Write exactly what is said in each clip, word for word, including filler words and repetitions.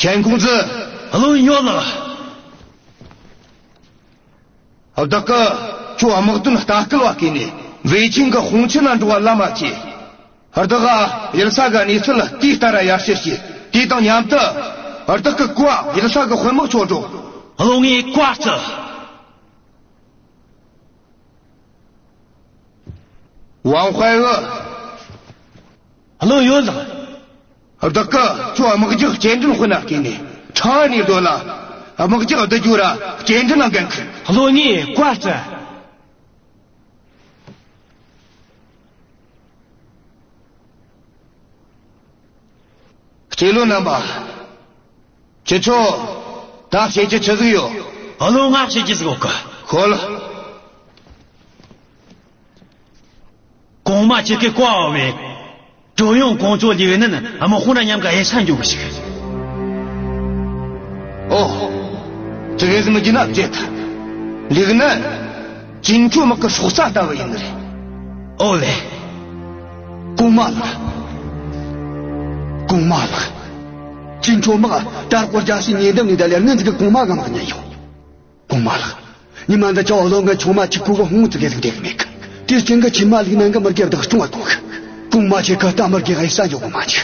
ཏན་ཀུང་ཙི། བློན་ཡོད་ལགས། བདག་གིས་ཁྱོད་དམག་དོན་ལྟ་སྐུལ་བ་བསྐོས་ནས་ཝེ་ཆིང་གི་དཔུང་ཆེན་ན་འགྲོ་བ་ལམ་མ་བཅད། བདག་གིས་ཡུལ་ས་གི་གནས་ཚུལ་དེ་ལྟར་ཡར་ཞུ་བྱས། དེ་དང་མཉམ་དུ་བདག་གི་བཀའ་ཡུལ་ས་གི་དཔོན་དམག་ཚོར་སྒྲོག། བློན་ངས་བཀའ་བརྩི། ཝང་ཧུའེ། བློན་ཡོད་ལགས། བདག་གིས་ཁྱོད་དམག་རྒྱགས་སྐྱེལ་འདྲེན་དཔོན་ན་བསྐོས་ནས་ཁྲང་ཨན་ནས་སྡོད་ལ། དམག་རྒྱགས་བསྡུ་རྒྱུ་ར་སྐྱེལ་འདྲེན་ལ་འགན་འཁུར། བློན་ངས་བཀའ་བརྩི། སྤྱི་བློན་རྣམ་པ། ཁྱེད་ཚོ་ད་བཤད་རྒྱུ་ཆི་ཟིག་ཡོད། བློན་ང་བཤད་རྒྱུ་ཟིག་ཡོད་གི། ཤོད། གོང་མ་ཁྱེད་ཀྱིས་བཀའ་ཕབ་བས། ཀྲོ་ཡོང་ཀོང་ཇོ་ལི་ཝེ་ནན་དམག་དཔུང་ར་མཉམ་གི་གཡུལ་ས་འགྱོ་གི་ཞིག། ཨོ། དེ་གས་མི་རྒྱུ་ན་བརྗེད་ཐལ། ལི་ཝེ་ནན། ཅིན་ཁྲོ་དམག་གི་སྲོག་རྩ་ལྟ་བུ་ཡིན་ནི་རེད། ཨོ་ལེ། གོང་མ་ལགས། གོང་མ་ལགས། ཅིན་ཁྲོ་དམག་དར་སྐོར་རྒྱ་སེ་ཉེ་འདབས་ནས་བསྡད་ལེ་སྔོན་ཟིག་གི་གོང་མ་གི་དམག་ཉན་ཡོང་། གོང་མ་ལགས། ཉི་མ་འདི་ཅོག་བློན་ངའི་ཆུང་མ་གཅིག་པུ་གི་ཧོང་ཙི་གེ་ཟིག་བསྡད་གི་མེད་གི། དེའི་རྐྱེན་གི་ཆི་མ་ལིག་ནན་གི་མི་རྒྱབ་བདག་སྐྱོང་བ་གོ་གི། གོང་མ་ཁྱེད་ཀྱིས་ད་མི་རྒྱ་གི་ས་འཇོག་གོ་མ་ཆི།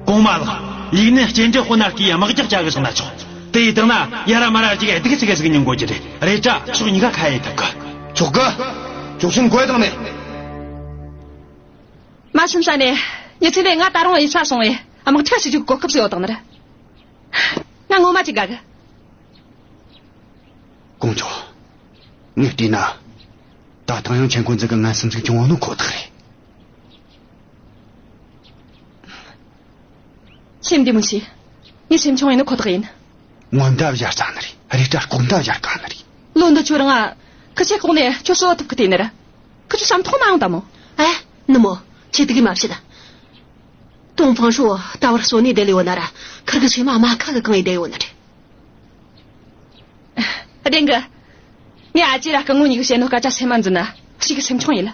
གོང་མ་ལགས། ལིག་ནན་སྐྱེལ་འདྲེན་དཔོན་ན་བསྐོས་དམག་རྒྱགས་བྱ་གི་སོང་ན་ཆོག། དེ་ཡི་སྟེང་ན་ཡ་ར་མ་ར་ཅིག་སྡུག་ཅིག་ཟིག་མྱོང་དགོས་རྒྱུ་རེད། རེད་ད་ཕྱོགས་གཉིས་ཀ་ཁ་ཡེ་ཐུབ་གི། ཆོག་གི། ཆོག་སུན་གོ་དང་ནི། མ་ཕྱིན་ས་ནས་ཉི་ཚེ་ལས་ང་ད་རུང་ཡིད་ཆ་སོང་བས་དམག་འཁྲུག་བྱེད་རྒྱུའི་གོ་སྐབས་སུ་ཡོད་དང་ནི་ར། ང་ངོ་མ་ཅིག་དགའ་གི། ཀོང་ཇོ། ངས་བལྟས་ན། ད་ཐང་ཡང་ཆེན་ཁོང་ཙི་གི་ངན་སེམས་ཟིག་བྱུང་བ་ནི་ཁོ་ཐག་རེད། སེམས་བདེ་མོ་བྱོས། ངས་སེམས་ཆུང་ཡིན་ནི་ཁོ་ཐག་ཡིན། སྔོན་འདའ་བཞར་ས་ནི་རེད། རེད་ད་ལྐོག་འདའ་བཞར་ག་ནི་རེད། ལོ་འདི་ཁྱོད་རང་ང་ཁི་ཆེ་ཁོག་ནས་ཁྱོད་གསོ་བ་ཐུབ་གི་དེ་ནི་ར། ཁི་ཆོ་བསམ་ཐོག་མ་ཡོང་ད་མོ། ཨེ། ནུ་མོ། ཁྱེད་དེ་གི་མ་བཤད། ཏོང་ཧྥང་ཧྲོ་ད་བར་གསོ་ནས་བསྡད་ལེ་ཡོད་ན་ར། ཁིར་གི་སེམས་མ་མ་ཁ་གི་གང་ཡིན་བསྡད་ཡོད་ནི་རེད། བདེན་གི། ངས་ཨ་ཅེ་ར་སྐུ་ངོ་གཉིས་ཀྱི་བཤད་ནོ་སྐད་ཆ་སེམས་མ་འཛིན་ན་ཞེ་གི་སེམས་ཆུང་ཡིན།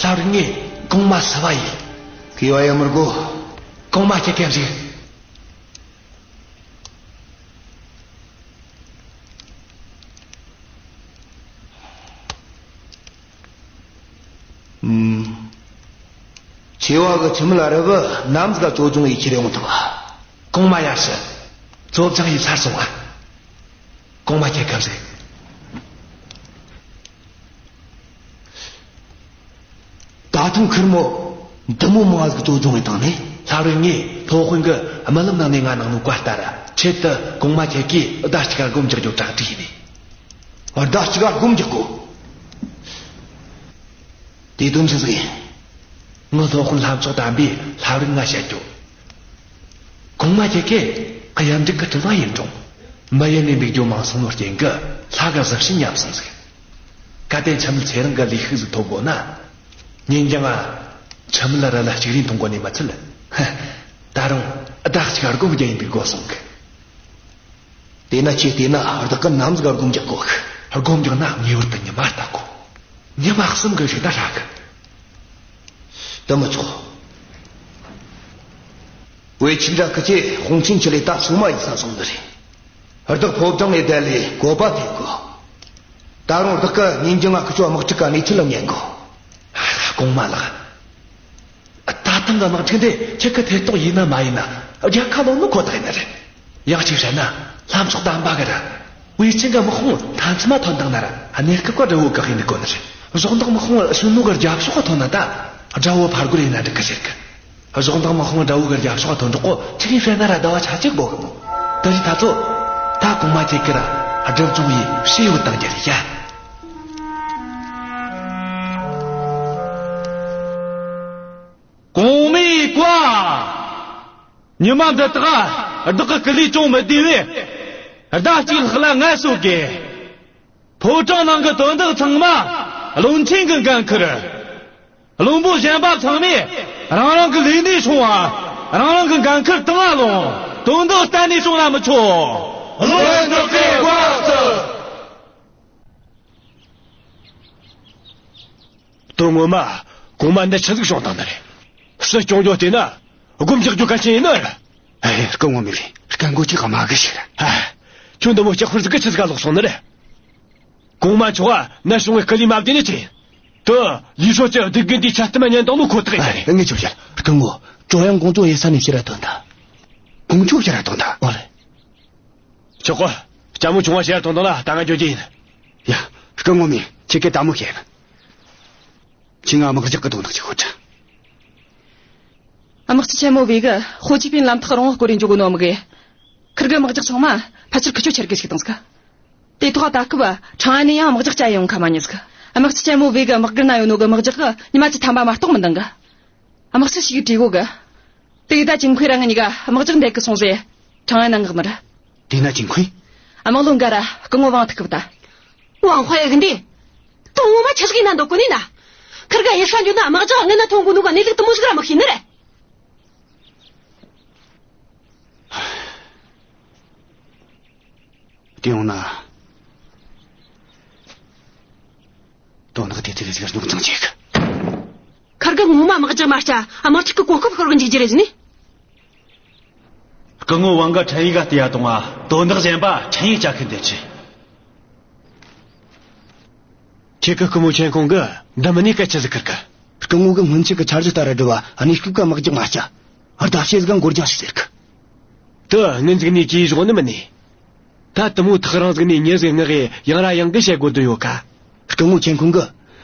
ལྷ་རིགས་ངས་གོང་མ་སུ་བ་ཡིན། གུས་པ་ཡོད་མི་དགོས། གོང་མ་ཁྱེད་ཀྱིས་རིག། ཨུམ། ཆེ་བ་གི་ཁྱིམ་ལ་རི་བུ་ནམ་ཟིག་ག་བཅོ་ལྗོང་ཡེ་ཁྱེར་ཡོང་ཐུབ་བ། གོང་མ་ཡར་ཞུ། བཅོ་ལྗང་ཡེ་ཚར་སོང་ང་། གོང་མ་ཁྱེད་སྐབས་རེད། ད་ཐེངས་ཁིར་མོ་འདི་མོ་མང་ཟིག་བཅོ་ལྗོང་ཡེ་བཏང་ནས། ལྷ་རོལ་ངས་སློབ་དཔོན་གི་རྨི་ལམ་ནང་ནས་ང་གནང་ནོ་བཀའ་ལྟར་ཆེད་དུ་གོང་མ་ཁྱེད་ཀྱིས་ཟླ་གཅིག་ག་སྒོམ་རྒྱག་རྒྱུ་གྲ་སྒྲིག་ཡིན་ནི། ཟླ་གཅིག་ག་སྒོམ་རྒྱག་གོ། དེ་དོན་ཆི་ཟིག་ཡིན། ངའི་སློབ་དཔོན་ལྷ་མཆོག་དམ་པས་ལྷ་རིགས་ང་བཤད་རྒྱུ། གོང་མ་ཁྱེད་ཀྱིས་གཡམ་འགྲིག་གི་སྤྲུལ་བ་ཡིན་རུང་། མི་ཡུལ་ནས་འདུག་རྒྱུ་མང་སོང་ནོ་རྐྱེན་གྱིས་ལྷ་གི་གཟི་བྱིན་ཉམས་སོང་ཟིག། གལ་ཏེ་འཆི་མེད་ཚེ་རིང་གི་ལུས་ཤུགས་ཟིག་ཐོབ་དགོས་ན། ཉིན་རྒྱང་ང་འཆི་མེད་རི་ལ་གཅིག་རིང་ཐོན་དགོས་ནི་མི་ཚད། ད་རུང་ཟླ་གཅིག་སྒོམ་རྒྱག་ཡིན་འདུག་དགོས་སོང་གི། དེས་ན་ཁྱེད་བལྟས་ན་བདག་གིས་ནམ་ཟིག་ག་སྒོམ་རྒྱག་གོ་གི། སྒོམ་རྒྱག་ན་ངེས་པར་དུ་ཉི་མ་ལྟ་དགོ། ཉི་མ་གསུམ་གི་རྗེས་ད་ཧྲ་གི། དེ་མི་ཆོག། ཝེ་ཆིན་དྲ་ཁི་ཆེ་དཔུང་ཆེན་ཁྲིད་ལས་ད་སོ་མ་ཡིན་ས་སོང་ནི་རེད། བདག་ཕོ་བྲང་ནས་བསྡད་ལས་བཀོད་པ་འཐེན་དགོ། ད་རུང་བདག་གིས་ཉིན་རྒྱང་ང་ཁི་ཆོ་དམག་འཁྲུག་གི་གནས་ཚུལ་ལ་ཉན་དགོ། གོང་མ་ལགས། ད་ཐེངས་གི་དམག་འཁྲུག་འདི་ཁྱེད་ཀྱི་ཐེ་གཏོགས་ཡིན་ན་མ་ཡིན་ན་རྒྱལ་ཁ་ལོན་ནོ་ཁོ་ཐག་ཡིན་ནི་རེད། ཡང་གཅིག་བཤད་ན་ལྷ་མཆོག་དམ་པ་གིས་ར་ཝེ་ཆིན་གི་དམག་དཔུང་མཐའ་མཚམས་མ་ཐོན་བཏང་ན་ར་གནས་སྐབས་ཀྱི་དགྲ་བོ་བཀག་ཡིན་ནི་གོ་ནི་རེད། གཞོགས་འདེགས་དམག་དཔུང་ཞུང་ནུ་གི་རྒྱབ་ཕྱོགས་ག་ཐོན་ན་ད་དགྲ་བོ་ཕར་རྒོལ་ཡེ་ན་འགྲིག་གི་ཟེར་གི། གཞོགས་འདེགས་དམག་དཔུང་དགྲ་བོ་གི་རྒྱབ་ཕྱོགས་ག་ཐོན་འགྲོ་གོ་ཆི་གིས་བཤད་ན་ར་ཟླ་བ་ཆ་གཅིག་འགོར་གི་མོ། དེ་བཞིན་ད་ཚོ་ད་གོང་མ་ཁྱེད་ཀྱིས་ར་སྒྲིབ་སྦྱོང་ཡེ་ཕྱི་ཡི་བུད་བཏང་རྒྱུ་རེད་ཡ། གོང་མའི་བཀའ། ཉི་མ་འདི་དག་བདག་གི་སྐུ་ལུས་ཅུང་མི་བདེ་བས། ཟླ་གཅིག་ལྷག་ལ་ངལ་གསོ་དགོས། ཕོ་བྲང་ནང་གི་དོན་དག་ཚང་མ་བློན་ཆེན་གྱིས་འགན་འཁུར། བློན་པོ་གཞན་པ་ཚང་མས་རང་རང་གི་ལས་གནས་སྲུང་བ། རང་རང་གི་འགན་ཁུར་དང་ང་ལོང་། དོན་དག་གཏན་ནས་སྲུང་ན་མི་ཆོག། བློན་པོ་གི་བཀའ་སྩལ། དོན་ངོ་མ་གོང་མ་འདི་ཆི་ཟིག་བྱུང་བཏང་ནི་རེད། སྲིད་སྐྱོང་རྒྱུ་བལྟས་ན་སྒོམ་རྒྱག་རྒྱུ་གལ་ཆེན་ཡིན་ནི་རེད། ཨེ། སྐུ་ངོ་མི་ལས་སྐད་མགོ་ཅིག་དམའ་གི་ཞིག་ར། ཨ། ཁྱོད་འདི་མོ་ལྕགས་ཕུར་ཟིག་གི་ཆི་ཟིག་ག་ལོག་སོང་ནི་རེད། གོང་མ་མཆོག་ནས་བྱུང་བའི་སྐུ་ལུས་མ་བདེ་ནི་ཆི་ཡིན། དེ་ལི་ཧྲོ་ཅི་སྡིག་རྒན་དེའི་ཆ་སྟི་མ་ཉན་དང་ལོ་ཁོ་ཐག་ཡིན་ནི་རེད། ངས་ཁྱོད་བཤད། སྐུ་ངོ། ཀྲོ་ཡང་ཀོང་ཀྲོ་ཡེ་ས་ནས་ཕྱིར་ར་ཐོན་ཐལ། ཀོང་ཀྲོ་ཕྱིར་ར་ཐོན་ཐལ། ཨོ་ལེ། ཆོག་གོ། ལྕམ་མོ་ཆུང་བ་ཕྱིར་ར་ཐོན་ཐལ་ལ་ད་ང་འགྱོ་རྒྱུ་ཡིན། ཡ། སྐུ་ངོ་མི། ཁྱེད་ཀྱིས་ད་མོ་བཤད། ཁྱེད་ང་དམག་རྒྱག་གི་དོན་དག་ཅིག་ཤོད་དྲ། དམག་སྤྱི་ཆེན་མོ་ཝེ་གིས་ཧོ་ཅི་པིན་ལམ་ཐག་རིང་བོ་སྐོར་རེ་འཇོག་གོ་ནོ་དམག་གི། ཁིར་གི་དམག་རྒྱགས་ཚང་མ་ཕལ་ཆེར་ཁི་ཆོ་ཆེར་གི་ཞིག་བཏང་ཟིག། དེ་ཐོག་ད་སྐབས་ཁྲང་ཨན་ནས་ཡང་དམག་རྒྱགས་བཅའ་ཡོང་ཁ་མ་ཉན་ཟིག། དམག་སྤྱི་ཆེན་མོ་ཝེ་གི་དམག་སྒར་ན་ཡོད་ནོ་གི་དམག་རྒྱགས་གི་ཉི་མ་གཅིག་ཐམ་པ་མ་གཏོགས་མི་འདང་གི། དམག་སྤྱི་ཞིག་གིས་དྲིས་གོ་གི། དེ་ད་ཅིན་ཁུའེ་ར་ང་གཉིས་ཀ་དམག་རྒྱགས་འདེད་གི་སོང་ཟེ། ཁྲང་ཨན་ན་ངག་མི་ར། དེ་ན་ཅིན་ཁུའེ། དམག་བློན་འགའ་ར་སྐུ་ངོ་ཝང་ཐུག་གི་བུད་ད། ཝང་ཧུའེ་གི་འདི། དོན་ངོ་མ་ཆི་ཟིག་ཡིན་ན་འདོད་གོ་ནི་ན། ཁིར་ག་ཡེ་ཧྲ་འཇོག་ན་དམག་རྒྱགས་ངན་ན་ཐོན་གོ་ནོ་ག་གནས་ལུགས་དེ་མོ་ཟིག་ར་མི་ཤེས་ནི་རེད། དེ་ཡོང་ན། དོན་དག་དེ་ཚོ་ལས་ཟིག་རྙོག་འཛིང་བྱེད་གི། ཁིར་གི་ངོ་མ་དམག་རྒྱགས་མ་བཅའ་དམག་འཁྲུག་གི་གོ་སྐབས་ཤོར་གི་འཇུག་རྒྱུ་རེད་ཟེར་ནི། སྐུ་ངོ་ཝང་གི་ཕྲན་ཡིག་ག་བལྟས་ཡ་དང་ང་དོན་དག་གཞན་པ་ཕྲན་ཡིག་བཅའ་ཁུལ་འདེད་ཆི། ཁྱེད་ཀྱི་སྐུ་ངོ་ཆེན་ཁོང་གིས་འདི་མིན་ནས་སྐད་ཆ་ཟིག་ཁུར་གི། སྐུ་ངོ་གིས་སྔོན་ཆད་ཀྱི་འཆར་གཞི་ལྟར་ར་བསྒྲུབས་པ་གནས་སྐབས་ཀྱི་དམག་རྒྱགས་མ་བཅའ། བརྡ་ཆད་ཟིག་ག་འགོར་འགྱངས་ཞིག་ཟེར་གི། དེ་སྔོན་ཟིག་ནས་གིས་བཞག་ནི་མིན་ནས། ད་དེ་མོ་ཐག་རིང་ཟིག་ནས་མྱི་ཟིག་མངགས་གི་ཡང་ར་ཡང་གི་བཤད་དགོས་དོན་ཡོད་ཀ། སྐུ་ངོ་ཆེན་ཁོང་གིས།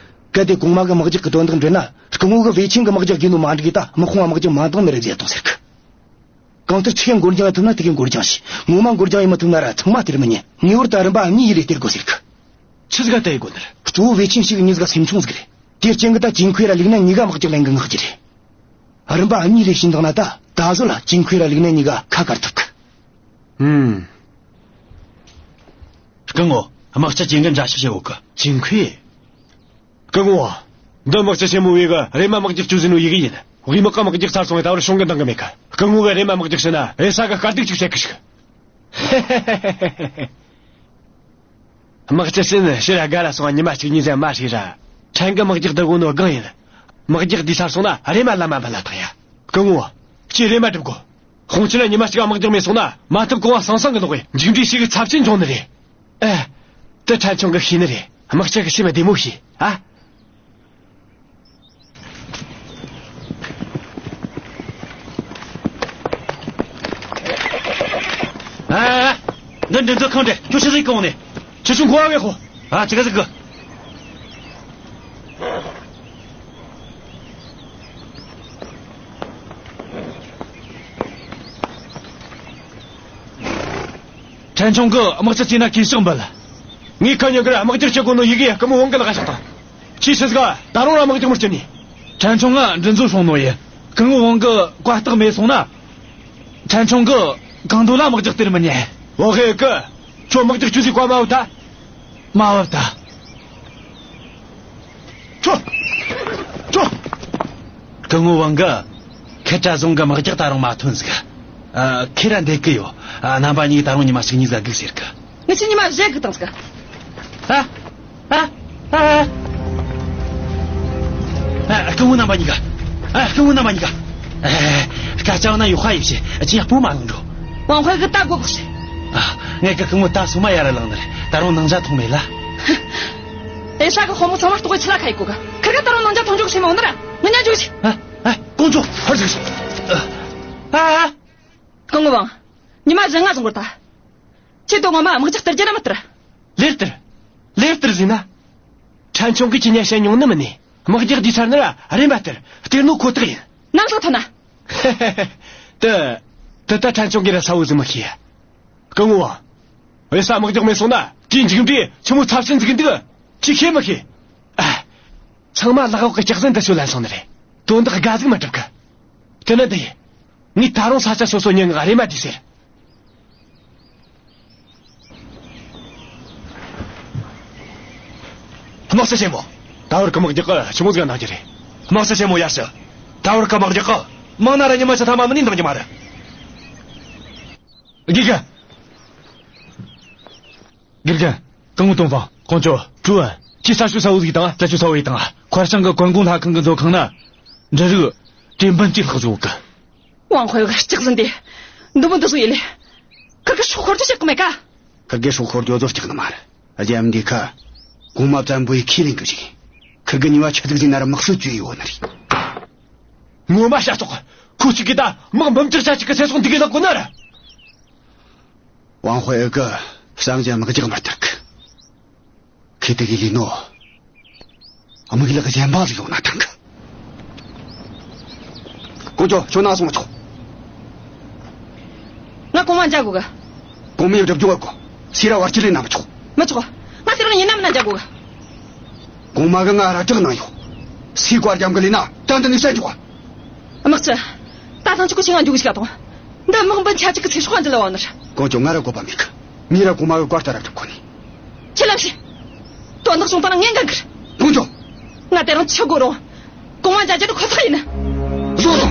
གལ་ཏེ་གོང་མ་གི་དམག་རྒྱགས་ཀྱི་དོན་དག་འགྲུབ་ན་སྐུ་ངོ་གིས་བེ་ཆིང་གི་དམག་རྒྱགས་རྒྱུ་ནོ་མ་འགྲིག་གི་ད་དམག་དཔུང་དམག་རྒྱགས་མ་འདང་ནི་རེད་ཟེར་ཐོངས་ཟེར་གི། གང་ལྟར་ཆི་གེ་འགོར་འགྱངས་ཐུབ་ན་དེ་གེ་འགོར་འགྱངས་ཤིག། ངོ་མ་འགོར་འགྱངས་ཡེ་མི་ཐུབ་ན་ར་ཚང་མ་སྟེར་མི་ཉན། ངེས་པར་དུ་རིམ་པ་གཉིས་ཡེ་ལས་སྟེར་དགོས་ཟེར་གི། ཆི་ཟིག་ག་ད་ཡེ་དགོས་ནི་རེད། གཙོ་བོ་བེ་ཆིང་ཞིག་གི་མྱི་ཟིག་ག་སེམས་ཆུང་ཟིག་རེད། དེ་རྐྱེན་གི་ད་ཅིན་ཁུའེ་ར་ལིག་ནན་གཉིས་ཀ་དམག་རྒྱགས་ལེན་གི་མངགས་རྒྱུ་རེད། རིམ་པ་གཉིས་ལས་ཕྱིན་བཏང་ན་ད་ད་གཟོད་ལ་ཅིན་ཁུའེ་ར་ལིག་ནན་གཉིས་ཀ་ཁ་བཀར་ཐུབ་གི། ཨུམ། སྐུ་ངོ། དམག་སྤྱི་ཅིན་གིས་མཛའ་ཞབས་བྱེད་ཡོད་གི། ཅིན་ཁུའེ། སྐུ་ངོ། འདི་དམག་སྤྱི་ཆེན་མོ་ཝེ་གིས་རེམ་མ་དམག་རྒྱགས་བཅུག་ཟེར་ནོ་ཡི་གེ་ཡིན། ཝེ་དམག་གི་དམག་རྒྱགས་ཚར་སོང་བས་ད་བར་ཤོང་གི་འདང་གི་མེད་གི། སྐུ་ངོ་གིས་རེམ་མ་དམག་རྒྱགས་བྱིན་ན་ཨེ་ས་གི་དཀའ་སྡུག་ཅིག་སེལ་གི་ཞིག། དམག་སྤྱི་ཕྱིན་ཕྱིར་དགའ་ར་སོང་། ཉི་མ་གཅིག་གཉིས་ཟིག་མ་ཞིག་ར། ཕྲན་གིས་དམག་རྒྱགས་བསྡུ་གོ་ནོ་སྒང་ཡིན། དམག་རྒྱགས་བསྡུས་ཚར་སོང་ན་རེམ་མ་ལམ་མ་འབུད་ལ་ཐག་ཡ། སྐུ་ངོ། ཁྱེད་རེམ་མ་སྒྲུབ་དགོ། དཔུང་ཆེན་ལ་ཉི་མ་གཅིག་དམག་རྒྱགས་མེད་སོང་ན་མ་ཐུབ་གོ་བ་སང་སང་གི་ལོག་གི་མཇུག་འབྲས་ཞིག་གི་ཚབས་ཆེན་འབྱུང་ནི་རེད། ཨེ། དེ་ཕྲན་ཆུང་གིས་ཤེས་ནི་རེད། དམག་སྤྱི་གིས་ཤེས་མི་བདེ་མོ་ཤེས་ཨ། ཨ། འདི་འདི་འདི་གང་རེད། ཁྱོད་ཆི་ཟིག་གོང་ནས། ཁྱོད་ཆུ་འཁོར་བ་བས་ཧོ། ཨ། ཅི་ག་ཟིག་གི། ཕྲན་ཆུང་གིས་དམག་སྤྱི་བྱས་ན་གུས་ཕྱག་འབུལ། ངས་ཁ་ཉིན་དཀར་དམག་རྒྱགས་བྱེད་དགོས་ནོ་ཡི་གེ་སྐུ་ངོ་ཝང་གི་ལག་བཞག་དང་། ཁྱེད་ཆི་ཟིག་ག་ད་རུང་ར་དམག་རྒྱགས་མི་བྱེད་ནི། ཕྲན་ཆུང་ང་འདྲི་འཛུལ་སོང་ནོ་ཡིན། སྐུ་ངོ་ཝང་གི་བཀའ་རྟགས་མེད་སོང་ན། ཕྲན་ཆུང་གིས་གང་འདོད་ལ་དམག་རྒྱགས་སྟེར་མི་ཉན། ཝང་ཧེ་ཀི། ཁྱོད་དམག་རྒྱགས་ཁྱོད་ཟིག་བཀའ་མ་བབས་ད། མ་བབས་ད། ཁྱོད། ཁྱོད། སྐུ་ངོ་ཝང་གིས། ཁེ་ཏྲ་རྫོང་གི་དམག་རྒྱགས་ད་རུང་མ་ཐོན་ཟིག། ཨ། ཁེ་ར་འདེད་གི་ཡོད། ཨ། རྣམ་པ་གཉིས་ད་རུང་ཉི་མ་གཅིག་གཉིས་ཟིག་སྒུག་ཟེར་གི། ངས་ཁྱོད་ཉི་མ་བཞི་སྒུག་བཏང་ཟིག། ཨ། ཨ། ཨ། ཨ། སྐུ་ངོ་རྣམ་པ་གཉིས་ཀ། ཨ། སྐུ་ངོ་རྣམ་པ་གཉིས་ཀ། ཨ། སྐད་ཆ་བ་ན་ཡོད་ཁ་ཡོད་ཤེས། ཅི་ཡང་སྤོ་མ་ལངས་འགྲོ། ཝང་ཧུའེ་གིས་ད་སྒོ་བགོག་ཤེས། ཨ། ངས་གི་སྐུ་ངོ་ད་སོ་མ་ཡར་ར་ལངས་ནི་རེད། ད་རུང་ནང་ཇ་འཐུང་མེད་ལ། ཨེ་ས་གི་ཧོ་མོ་ཚང་མ་ལྟོགས་གི་ཆི་ལ་ཁ་ཡི་གོ་ག། ཁིར་ག་ད་རུང་ནང་ཇ་འཐུང་འཇུག་ཤེས་མ་འོ་ནི་ར། ང་ཉ་འཇུག་ཤེས། ཨ། ཨ། ཀོང་ཇོ། ཧར་ཟིག་ཤེས། ཨ། ཨ། སྐུ་ངོ་ཝང་། ཉི་མ་བཞི་ལྔ་ཟིག་འགོར་ད། ཁྱེད་དོ་ངོ་མ་དམག་རྒྱགས་སྟེར་རྒྱུ་ར་མི་སྟེར། ལེར་སྟེར། ལེར་སྟེར་ཟེར་ན། ཕྲན་ཆུང་གིས་ཁྱེད་ཉ་བཤད་མྱོང་ནི་མིན་ནི། དམག་རྒྱགས་བསྡུས་ཚར་ནི་ར་རེམ་མ་སྟེར། སྟེར་ནོ་ཁོ་ཐག་ཡིན། ནམ་ཟིག་ཐོན་ན། དེ། དེ་ད་ཕྲན་ཆུང་གིས་ར་གསལ་བོ་ཟིག་མི་ཤེས། སྐུ་ངོ། ཨེ་ས་དམག་རྒྱགས་མེད་སོང་ན་དེའི་མཇུག་འབྲས་ཆི་མོ་ཚབས་ཆེན་ཟིག་འདུག་ཅི་ཤེས་མི་ཤེས། ཨ། ཚང་མ་ལག་འོག་གི་སྐྱག་རྫུན་དེ་ཚོ་ལན་སོང་ནི་རེད། དོན་དག་དགའ་ཟིག་མི་འགྲུབ་གི། དེ་ནི་འདི་ཡིན། ངས་ད་རུང་ས་ཆ་སོ་སོ་ཉན་ངག་རེ་མ་དུས་ཟེར། དམག་སྤྱི་ཆེན་མོ། ད་བར་གི་དམག་རྒྱགས་ཀྱིས་ཆི་མོ་ཟིག་གནང་རྒྱུ་རེད། དམག་སྤྱི་ཆེན་མོ་ཡར་ཞུ། ད་བར་གི་དམག་རྒྱག་གི་མང་ན་ར་ཉི་མ་ཆ་ཐ་མ་མི་ནི་འདང་རྒྱུ་མ་རེད། དགེ་རྒན། དགེ་རྒན། སྐུ་ངོ་ཏོང་ཧྥང་། ཀོང་ཇོ། ཀྲུའུ་ཨན། ཁྱེད་ས་ཤུ་ས་འུ་ཟིག་དང་ཙ་ཆུ་ས་འུ་ཡི་དང་། མཁར་ཤང་གི་ཀོན་གུང་ལྷ་ཁང་གི་མཛོད་ཁང་ན། འབྲུ་རིགས་གྲོས་འབུམ་གཅིག་ལྷག་བཟོ་གི། ཝང་ཧུའེ་གི་སྐྱག་ཟན་དེ། འདི་མོ་འདི་བཟོ་ཡི་ལེ། ཁིར་གི་སྲོག་ཤོར་རྒྱུ་ཆག་གི་མེད་ཀ། ཁིར་གི་སྲོག་ཤོར་རྒྱུ་ཟོ་སྐྱག་ནི་མ་རེད། རྒྱ་མི་འདི་ཁ། གོང་མ་བཙན་པོ་ཡི་ཁས་ལེན་གི་ཞིག། ཁིར་གི་ཉེས་པ་ཆི་ཟིག་ཟིན་ན་ར་དམག་སྲོལ་བཅོས་ཡི་ཡོད་ནི་རེད། ངོ་མ་ཤ་ཚོགས། ཁོ་ཅིག་གིས་ད་དམག་འབུམ་གཅིག་ཆ་གཅིག་གི་ཚེ་སྲོག་འདི་གི་ལག་གོ་ན་ར། ཝང་ཧུའེ་གི་བསམ་གྱི་དམག་རྒྱག་མི་ཐུབ་གི། ཁེ་ཏི་གི་ལི་ནོ། དམིགས་ལག་གཞན་པ་ཟིག་ཡོང་ན་ཐང་གི། ཀོང་ཇོ། ཁྱོད་ན་སོང་ཆོག། ང་གོང་མ་མཇལ་དགོས་གི། གོང་མའི་སྒྲུབ་སྦྱོང་བ་གོ། སི་ར་བར་ཅི་ལས་ན་མི་ཆོག། མི་ཆོག། ང་སི་ར་ཡིན་ན་མིན་ན་མཇལ་དགོས་གི། གོང་མ་གི་ང་ར་དྲག་ན་ཡོད། སི་བཀའ་རྒྱམ་གི་ལས་ན་ད་འདི་ནས་བཤད་ཆོག། དམག་སྤྱི། ད་ཐང་ཆུ་ཁོ་ཆེ་ང་འཇུག་གི་ཞིག་ག་དང་། འདི་དམག་འབུམ་ཆ་གཅིག་གི་ཚེ་སྲོག་འདི་ལ་བ་ནར། ཀོང་ཇོ། ང་ར་དགོས་པ་མེད་གི། ངས་ར་གོང་མ་གི་བཀའ་ལྟར་ར་སྒྲུབ་གོ་ནི། ཁྱེད་ལམ་ཤེས། དོན་དག་བྱུང་བ་ན་ངས་འགན་འཁུར། ཀོང་ཇོ། ང་དེ་རིང་ཆི་དགོས་རུང་། གོང་མ་མཇལ་རྒྱུ་ཁོ་ཐག་ཡིན། བཟོ་དང་།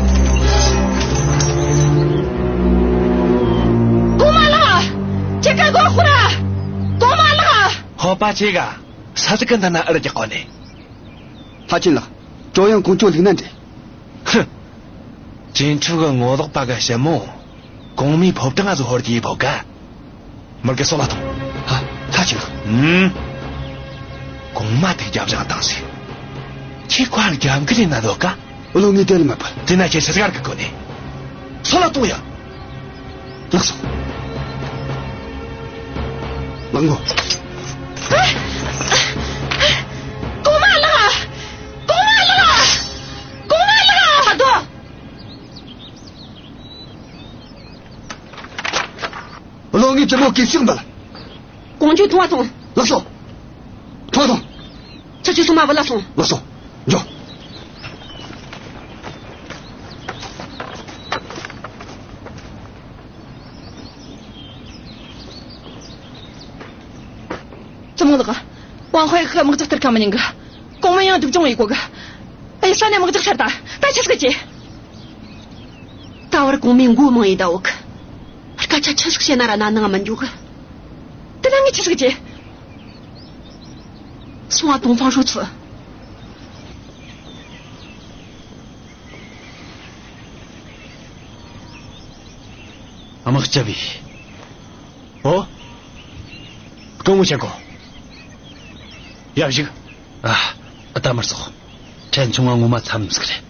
གོང་མ་ལགས། ཁྱེད་ཀ་དགོས་ཁོ་ར། གོང་མ་ལགས། ཧོ་པ་ཆེ་ག། ས་ཚིགས་ཀྱི་མདུན་ན་ཨར་རྒྱག་གོ་ནི། ལྷ་ཆེན་ལགས། ཀྲོ་ཡང་ཀོང་ཇོ་ལུག་ན་འདྲེ། ཧུ། ཅིན་ཁྲུའུ་གི་ངོ་ལོག་པ་གི་ཞི་མོ། གོང་མའི་ཕོ་བྲང་ང་ཟིག་ཧོར་གྱི་ཡི་ཕོ་ག། མི་དགེ་སོགས་ལ་ཐོངས། ཧ། ལྷ་ཆེན་ལགས། ཨུམ། གོང་མ་དེ་རྒྱབ་བཞག་བཏང་ཟིག། ཁྱེད་ཁོ་རྒྱབ་འགལ་ཡིན་ན་འདོད་ཀ། བློ་ངའི་དེ་ལ་མ་བབ། དེ་ན་ཁྱེད་ཆི་ཟིག་ག་གི་གོ་ནི། སོགས་ལ་ཐོངས་ཡ། ལགས་སོ། ལགས་འགོ། གོང་མ་ལགས། གོང་མ་ལགས། གོང་མ་ལགས། ཨ་དོ། བློ་ངའི་ཅི་མོ་གི་ཤིག་འབལ། ཀོང་ཇོ་ཐུང་བ་ཐོངས། ལགས་སོ། ཐུང་བ་ཐོངས། ཁྱེད་ཆོ་སོང་མ་བུད་ལ་སོང་། ལགས་སོ། འགྱོ། ཙུམ་ལགས། ཝང་ཧུའེ་ཁི་དམག་རྒྱགས་སྟེར་ཁ་མི་ཉན་གི། གོང་མ་ཡང་སྒྲུབ་སྦྱོང་ཡེ་གོ་གི། ཨེ་ས་ནས་དམག་རྒྱགས་ཚར་ད། ད་ཆི་ཟིག་བྱེད། ད་བར་གོང་མའི་མགོ་མང་ཡེ་ད་འོག་གི། སྐད་ཆ་ཆི་ཟིག་བཤད་ན་ར་ན་ནང་མི་འཇུག་གི། དེ་ན་ངས་ཆི་ཟིག་བྱེད། སོང་ང་ཏོང་ཧྥང་ཧྲོ་ཚུ། དམག་སྤྱི་བས། ཨོ། སྐུ་ངོ་ཆེན་ཁོང་། ཡ་བཞུགས། ཨ། ཨ་ད་མར་སོང་། ཕྲན་ཆུང་ང་ངོ་མ་མཚམས་ཟིག་རེད།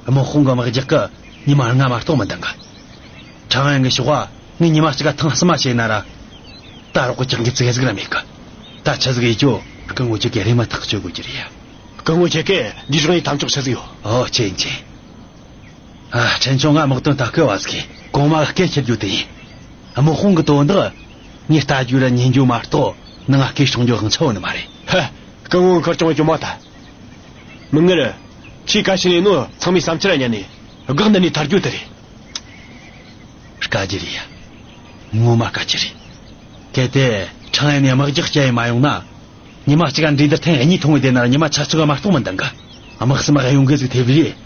དམག་དཔུང་གི་དམག་རྒྱགས་གི་ཉི་མ་ལྔ་མ་གཏོགས་མི་འདང་གི། ཁྲང་ཨན་གི་ཤོག་བ་ངས་ཉི་མ་གཅིག་ག་ཐེངས་གསུམ་མ་བྱས་ན་ར། ད་རོགས་གི་ཅང་གི་ཙིག་ཟིག་ར་མེད་གི། ད་ཆི་ཟིག་ཡེ་རྒྱུ། སྐུ་ངོ་ཁྱེད་ཀྱིས་རེ་མ་ཐག་གཅོད་དགོས་རྒྱུ་རེད་ཡ། སྐུ་ངོ་ཁྱེད་ཀྱིས་འདི་རིགས་ཡེ་ཐམས་ཅད་ཆི་ཟིག་ཡོད། ཨོ་ཆེན་ཆེན། ཨ། ཕྲན་ཆུང་ང་དམག་དོན་ལྟ་སྐུལ་བ་ཟིག་གིས་གོང་མ་གི་སྐད་ཁྱེར་རྒྱུ་དེ་ཡིན། དམག་དཔུང་གི་དོན་དག་ངས་ལྟ་རྒྱུ་ར་ཉན་རྒྱུ་མ་གཏོགས་ནང་ང་སྐད་སྲུང་རྒྱུ་དབང་ཆ་ཡོད་ནི་མ་རེད། ཧ། སྐུ་ངོ་ཁར་ཆུང་གི་མ་ད། མི་ངར། ཁྱེད་ཀ་ཤི་ནས་ནོ་ཚང་མའི་བསམ་འཆར་ཉན་ནས་དགག་འདི་ནས་ཐར་རྒྱུ་དེ་རེད། དཀའ་རྒྱུ་རེད་ཡ། ངོ་མ་དཀའ་རྒྱུ་རེད། གལ་ཏེ་ཁྲང་ཨན་ནས་དམག་རྒྱགས་བསྐྱལ་ཡེ་མ་ཡོང་ན། ཉི་མ་གཅིག་ག་འབྲས་ནད་ཐེངས་གཉིས་ཐོན་ཡེ་བསྡད་ན་ར་ཉི་མ་ཆ་གཅིག་ག་མ་གཏོགས་མི་འདང་གི། དམག་སེམས་གཡོ་འགུལ་ཟིག་ཐེབས་རེ།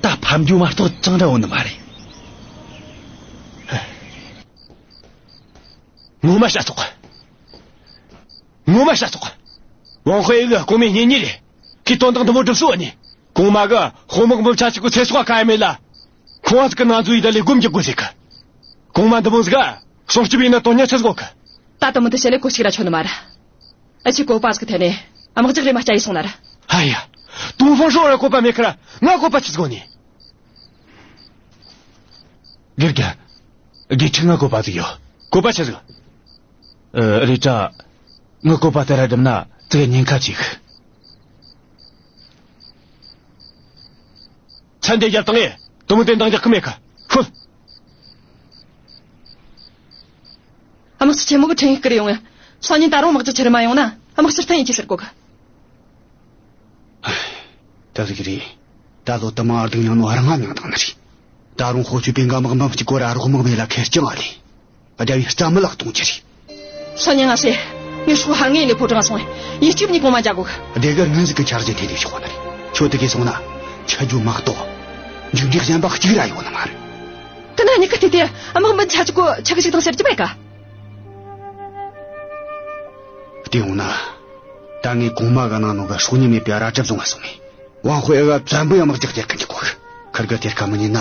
ད་ཕམ་རྒྱུ་མ་གཏོགས་ཅང་ར་ཡོད་ནི་མ་རེད། ངོ་མ་ཤ་ཚོགས། ངོ་མ་ཤ་ཚོགས། ཝང་ཧུའེ་གི་གོང་མའི་གཉེན་ཉེ་རེད། ཁོས་དོན་དག་འདི་མོ་སྒྲུབ་སྲོལ་ཡོད་ནི། གོང་མ་གིས་དཔུང་དམག་འབུམ་ཆ་གཅིག་གི་ཚེ་སྲོག་ག་ཡེ་མེད་ལ། ཁོང་ང་ཟིག་གི་ནང་འཛུལ་ཡེ་ད་ལས་སྒོ་འབྱེད་དགོས་ཟེར་གི། གོང་མ་འདི་མོ་ཟིག་ག་སྲུང་སྐྱོབ་ཡེ་ན་དོན་གཉེར་ཆི་ཟིག་དགོས་གི། ད་དེ་མོ་དེ་བཤད་ལས་གོ་ཞིག་ར་ཆོད་ནི་མ་རེད། ཨ་ཆི་བཀོད་པ་ཟིག་གི་ཐད་ནས་དམག་རྒྱགས་རེ་མ་བསྐྱལ་ཡེ་སོང་ན་ར། ཨ་ཡ། ཏོང་ཧྥང་ཧྲོ་ར་བཀོད་པ་མེད་ཁར་ང་བཀོད་པ་ཆི་ཟིག་དགོས་ནི། དགེ་རྒན། དགེ་ཕྲུག་ང་བཀོད་པ་ཟིག་ཡོད། བཀོད་པ་ཆི་ཟིག། ཨ། རེད་དྲ། ངའི་བཀོད་པ་དེ་ར་སྒྲུབ་ན་ཙིག་ཉེན་ཁ་ཆེ་གི། མཚན་དེ་རྒྱབ་བཏང་ངས་དུ་མོ་དེ་འདང་རྒྱག་གི་མེད་གི། ཧུ། དམག་སྤྱི་ཆེན་མོ་གི་འཕྲིན་ཡིག་བསྐུར་ཡོང་ངས། སང་ཉིན་ད་རུང་དམག་རྒྱགས་ཁྱེར་མ་ཡོང་ན་དམག་སྤྱིར་བསྟན་ཡེ་རྒྱུ་ཟེར་གོ་གི། ད་ཟིག་རེད། ད་ལོ་དུ་མ་ཨར་དུང་ཉང་ནོ་ཨར་ང་མྱང་དང་ནི་རེད། ད་རུང་ཧོ་ཆུ་པིན་ག་དམག་འབུམ་གཅིག་གོ་ར་རོགས་དམག་མེད་ལ་ཁེར་རྐྱང་ཨ་ལས། རྒྱལ་བོའི་རྩ་མེད་ལ་གཏོང་རྒྱུ་རེད། སང་ཉིན་ང་སེ། ངས་སྲོག་ཧ་ངེས་ལས་ཕོ་བྲང་སོང་། ཡིད་སྐྱིད་ནས་གོང་མ་མཇལ་དགོས་གི། སྡེ་དགེ་སྔོན་ཟིག་གི་འཆར་གཞི་དེ་ལས་ཕྱོགས་ནི་རེད། ཁྱོད་དེ་གས་སོང་ན། ཆི་རྒྱུ་མ་གཏོགས་མཇུག་འབྲས་གཞན་པ་གཅིག་ར་ཡོད་ནི་མ་རེད། དེ་ན་མྱི་གི་དེ་དེ་དམག་མི་ཆ་གཅིག་གོ་ཆི་གི་ཞིག་དང་ཟེར་གྱི་མེད་ཀ། དེ་ཡོང་ན། ད་ངས་གོང་མ་གི་གནང་ནོ་གི་སྲོག་ཉེན་མེད་པའི་རལ་གྲི་བཟུང་བ་སོང་ངས། ཝང་ཧུའེ་གི་བཙན་པོའི་དམག་རྒྱགས་རྒྱག་གི་འཇུག་གོ། ཁིར་གི་དེར་ཁ་མི་ཉན་ན།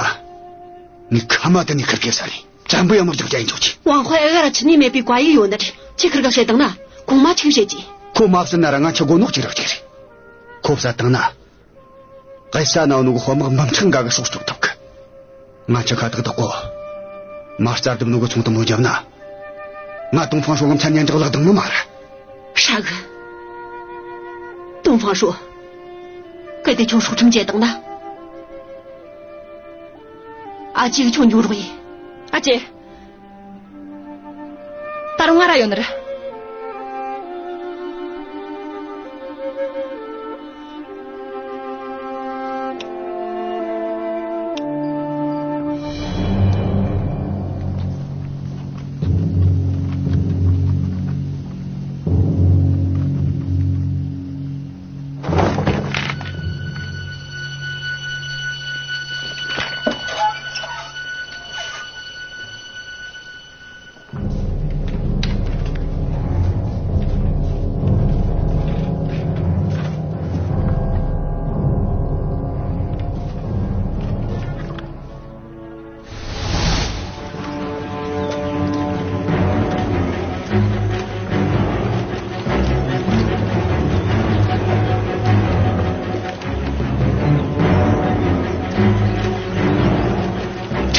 ངས་ཁ་མ་དེ་ནས་ཁིར་གེ་ས་རེད། བཙན་པོའི་དམག་རྒྱགས་རྒྱག་འཇུག་གི། ཝང་ཧུའེ་གི་ར་ཆི་ནས་མེད་པའི་བཀའ་ཡིག་ཡོད་ནི་རེད། ཁྱེད་ཁིར་ག་བཤད་བཏང་ན། གོང་མ་ཆི་བཤད་ཀྱི། ཁོ་མ་བསད་ན་ར་ང་ཆི་དགོས་ནོ་གཅིག་ར་གཅིག་རེད། ཁོ་བསད་བཏང་ན། གེ་སར་ན་ནོ་གི་དཔོན་དམག་འབུམ་ཕྲག་འགའ་གི་སྲོག་སྐྱོབ་ཐུབ་གི། ང་ཆི་ཁ་ཐག་ཐག་གོ། མ་རྩ་རྡུབ་ནོ་གི་ཚོང་དུ་མོ་བརྒྱབ་ན། ང་ཏོང་ཧྥང་ཧྲོ་གི་མཚན་སྙན་གྲགས་བརླག་བཏང་ནོ་མ་རེད། ཧྲ་གི། ཏོང་ཧྥང་ཧྲོ། གལ་ཏེ་ཁྱོད་སྲོག་ཁྲིམས་བཅད་བཏང་ན། ཨ་ཅེ་གིས་ཁྱོད་འཇུ་རོགས་ཡེ། ཨ་ཅེ། ད་རུང་ང་ར་ཡོད་ནི་རེད།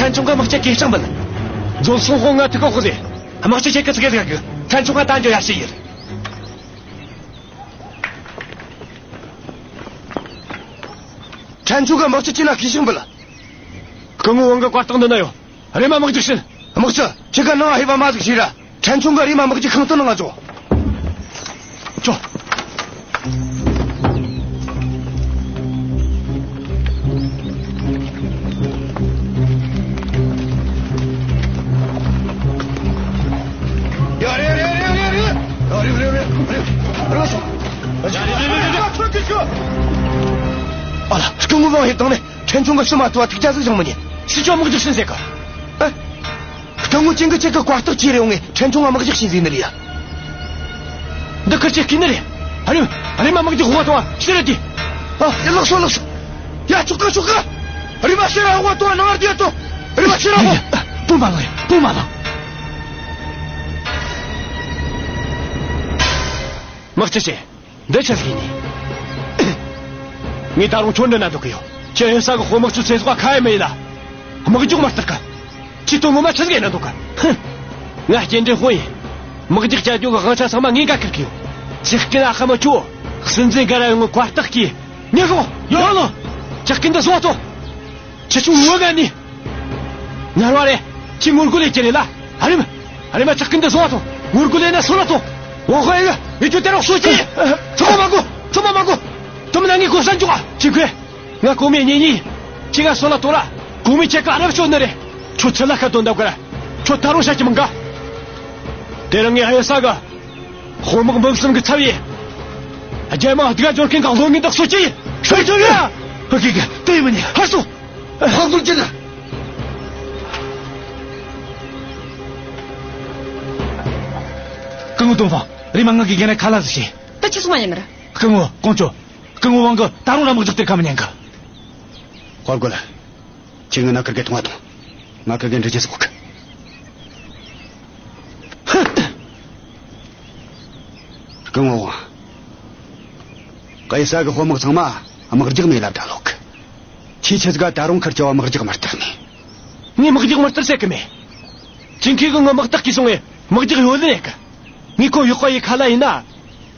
ཕྲན་ཆུང་གི་དམག་སྤྱི་གིས་སྐྲག་མིན། རྫོང་སོང་ཧོང་ང་ཐུག་གི་ཧོ་ཟེ། དམག་སྤྱི་ཁྱེད་ཀྱི་ཚིག་གི་ཟིག་གི། ཕྲན་ཆུང་ང་ད་འཇོ་ཡ་ཤི་ཡིན། ཕྲན་ཆུང་གི་དམག་སྤྱི་ཁྱེད་ན་གུས་ཕྱག་འབུལ། སྐུ་ངོ་ཝང་གི་བཀའ་རྟགས་འདི་ན་ཡོད། རེམ་མ་དམག་རྒྱགས་བྱིན། དམག་སྤྱི། ཁྱེད་ཀ་ནང་ང་ཧེ་བ་མ་ཟིག་བྱོས་ར། ཕྲན་ཆུང་གི་རེམ་མ་དམག་རྒྱགས་ཁང་དུ་ནང་ང་འཇོག་ཅོ། ཡ་རེ་རེ་རེ་རེ་རེ། ཡ་རེ་རེ་རེ་རེ། རེ་སོང་། ཨ་ལ། སྐུ་ངོ་ཝང་ཧེ་དང་ནི། ཕྲན་ཆུང་གི་ཕྱི་མ་ཐུ་བ་ཐུག་ཅག་ཟིག་བཞེངས་མི་ཉན། སུ་ཆོ་དམག་རྒྱགས་བྱིན་ཟེར་གི། ཨ། སྐུ་ངོ་ཅིན་གི་ཁྱེད་ཀྱི་བཀའ་རྟགས་ཁྱེར་རེ་ཡོང་ངས་ཕྲན་ཆུང་ང་དམག་རྒྱགས་བྱིན་ཟེར་ནི་ལི་ཡ། འདི་ཁིར་ཆི་ཤེས་ནི་རེད། ཨ་རེམ། ཨ་རེམ་མ་དམག་རྒྱགས་ཧོ་བ་ཐོ་བ་ཕྱིར་ར་དེ། ཨ། ཡ་ལགས་སོ་ལགས་སོ། ཡ་ཆོག་གི་ཆོག་གི། ཨ་རེམ་མ་ཕྱིར་ར་ཧོ་བ་ཐོ་བ་ནང་ང་དེ་ཡ་ཐོ། ཨ་རེམ་མ་ཕྱིར་ར་ཧོ། ཨ། བུ་མ་ལང་ཡ། བུ་མ་ལང་། དམག་སྤྱི་ཆེ། འདི་ཆི་ཟིག་ཡིན་ནི། ངས་ད་རུང་ཁྱོད་འདི་ན་འདུག་གི་ཡོད། ཁྱེད་ཡོད་ས་གི་དཔོན་དམག་ཚོའི་ཚེ་སྲོག་ཁ་ཡེ་མི་ཡེ་ལ། དམག་རྒྱགས་མ་སྟེར་གི། ཁྱེད་དོན་ངོ་མ་ཆི་ཟིག་ཡེ་ན་འདུག་གི། ཧུམ། ང་སྐྱེལ་འདྲེན་དཔོན་ཡིན། དམག་རྒྱགས་བཅའ་རྒྱུ་གི་དབང་ཆ་ཚང་མ་ངས་འགན་ཁུར་གི་ཡོད། ཇག་རྐུན་ཨ་ཁ་མ་ཁྱོད། སྲིད་འཛིན་དགའ་ར་ཡོང་ངི་བཀའ་རྟགས་ཀྱིས། ཉན་ཤོག་ཡོད་ལོ། ཇག་རྐུན་འདི་བཟུང་བ་ཐོངས། ཁྱེད་ཆོ་ངུ་ག་ནི། ངར་བ་རེད། ཁྱེད་ངོ་རྒོལ་ལས་ཀྱི་རེད་ལ། ཨ་རེམ། ཨ་རེམ་མ་ཇག་རྐུན་འདི་བཟུང་བ་ཐོངས། ངོ་རྒོལ་ལས་ན་སོད་ལ་ཐོངས། ཝང་ཧུའེ་ཡ། ངས་ཁྱོད་དེ་རོགས་སོད་ཀྱི། ཚང་མ་མ་གོ། ཚང་མ་མ་གོ། དུམ་ན་ངས་གོ་ས་འཇོག་ཨ། ཅིན་ཁུའེ། ང་གོང་མའི་གཉེན་ཉེ། ཁྱེད་ང་སོད་ལ་ཐོངས་ར། གོང་མས་ཁྱེད་ཀ་རབ་སྐྱོན་ནི་རེད། ཁྱོད་ཆི་ལ་ཁ་དོན་འདབ་ག་ར། ཁྱོད་ད་རུང་བཤད་ཀྱི་མང་ག། དེ་རིང་ངས་ཧ་ཡོད་ས་གི། དཔོན་དམག་འབུམ་གསུམ་གི་ཚབ་ཡིན། རྒྱལ་དམངས་སྡུག་ག་སྦྱོར་མཁན་གི་བློན་ངན་དག་སོད་ཀྱི། ཧྲོ་ཅོ་ཡ། ཧ་གི་གི་དེ་མིན་ནི་ཧར་སོང་། ཧ་གོ་ཀྱི་ན། སྐུ་ངོ་ཏོང་ཧྥང་། རེམ་མ་ང་གི་འགན་ཁ་ལ་ཟིག་བྱོས། ད་ཆི་སོང་ང་ཡིན་མ་ར། སྐུ་ངོ་ཀོང་ཇོ། སྐུ་ངོ་ཝང་གི་ད་རུང་ར་དམག་རྒྱགས་སྟེར་ཁ་མི་ཉན་གི། ཧོར་རྒོད། ཁྱེད་ངའི་ན་ཁིར་གེ་ཐོངས་བ་ཐོངས། ང་ཁིར་གེ་འདྲི་རྒྱུ་ཟིག་ཡོད་གི། སྐུ་ངོ་ཝང་། གེ་སར་གི་དཔོན་དམག་ཚང་མ་དམག་རྒྱགས་མེད་ལ་བྲལ་ཡོད་གི། ཁྱེད་ཆི་ཟིག་ག་ད་རུང་ཁིར་ཆོ་དམག་རྒྱགས་མ་སྟེར་ནི། ངས་དམག་རྒྱགས་མ་སྟེར་ཟེར་གི་མེད། ཅིན་ཁུའེ་གིས་ངའི་དམག་རྟགས་ཀྱིས་སོང་ངས་དམག་རྒྱགས་ཡོད་ལེ་ཡེ་གི། ངས་ཁོ་ཡོད་ག་ཡེ་ཁ་ལ་ཡིན་ན།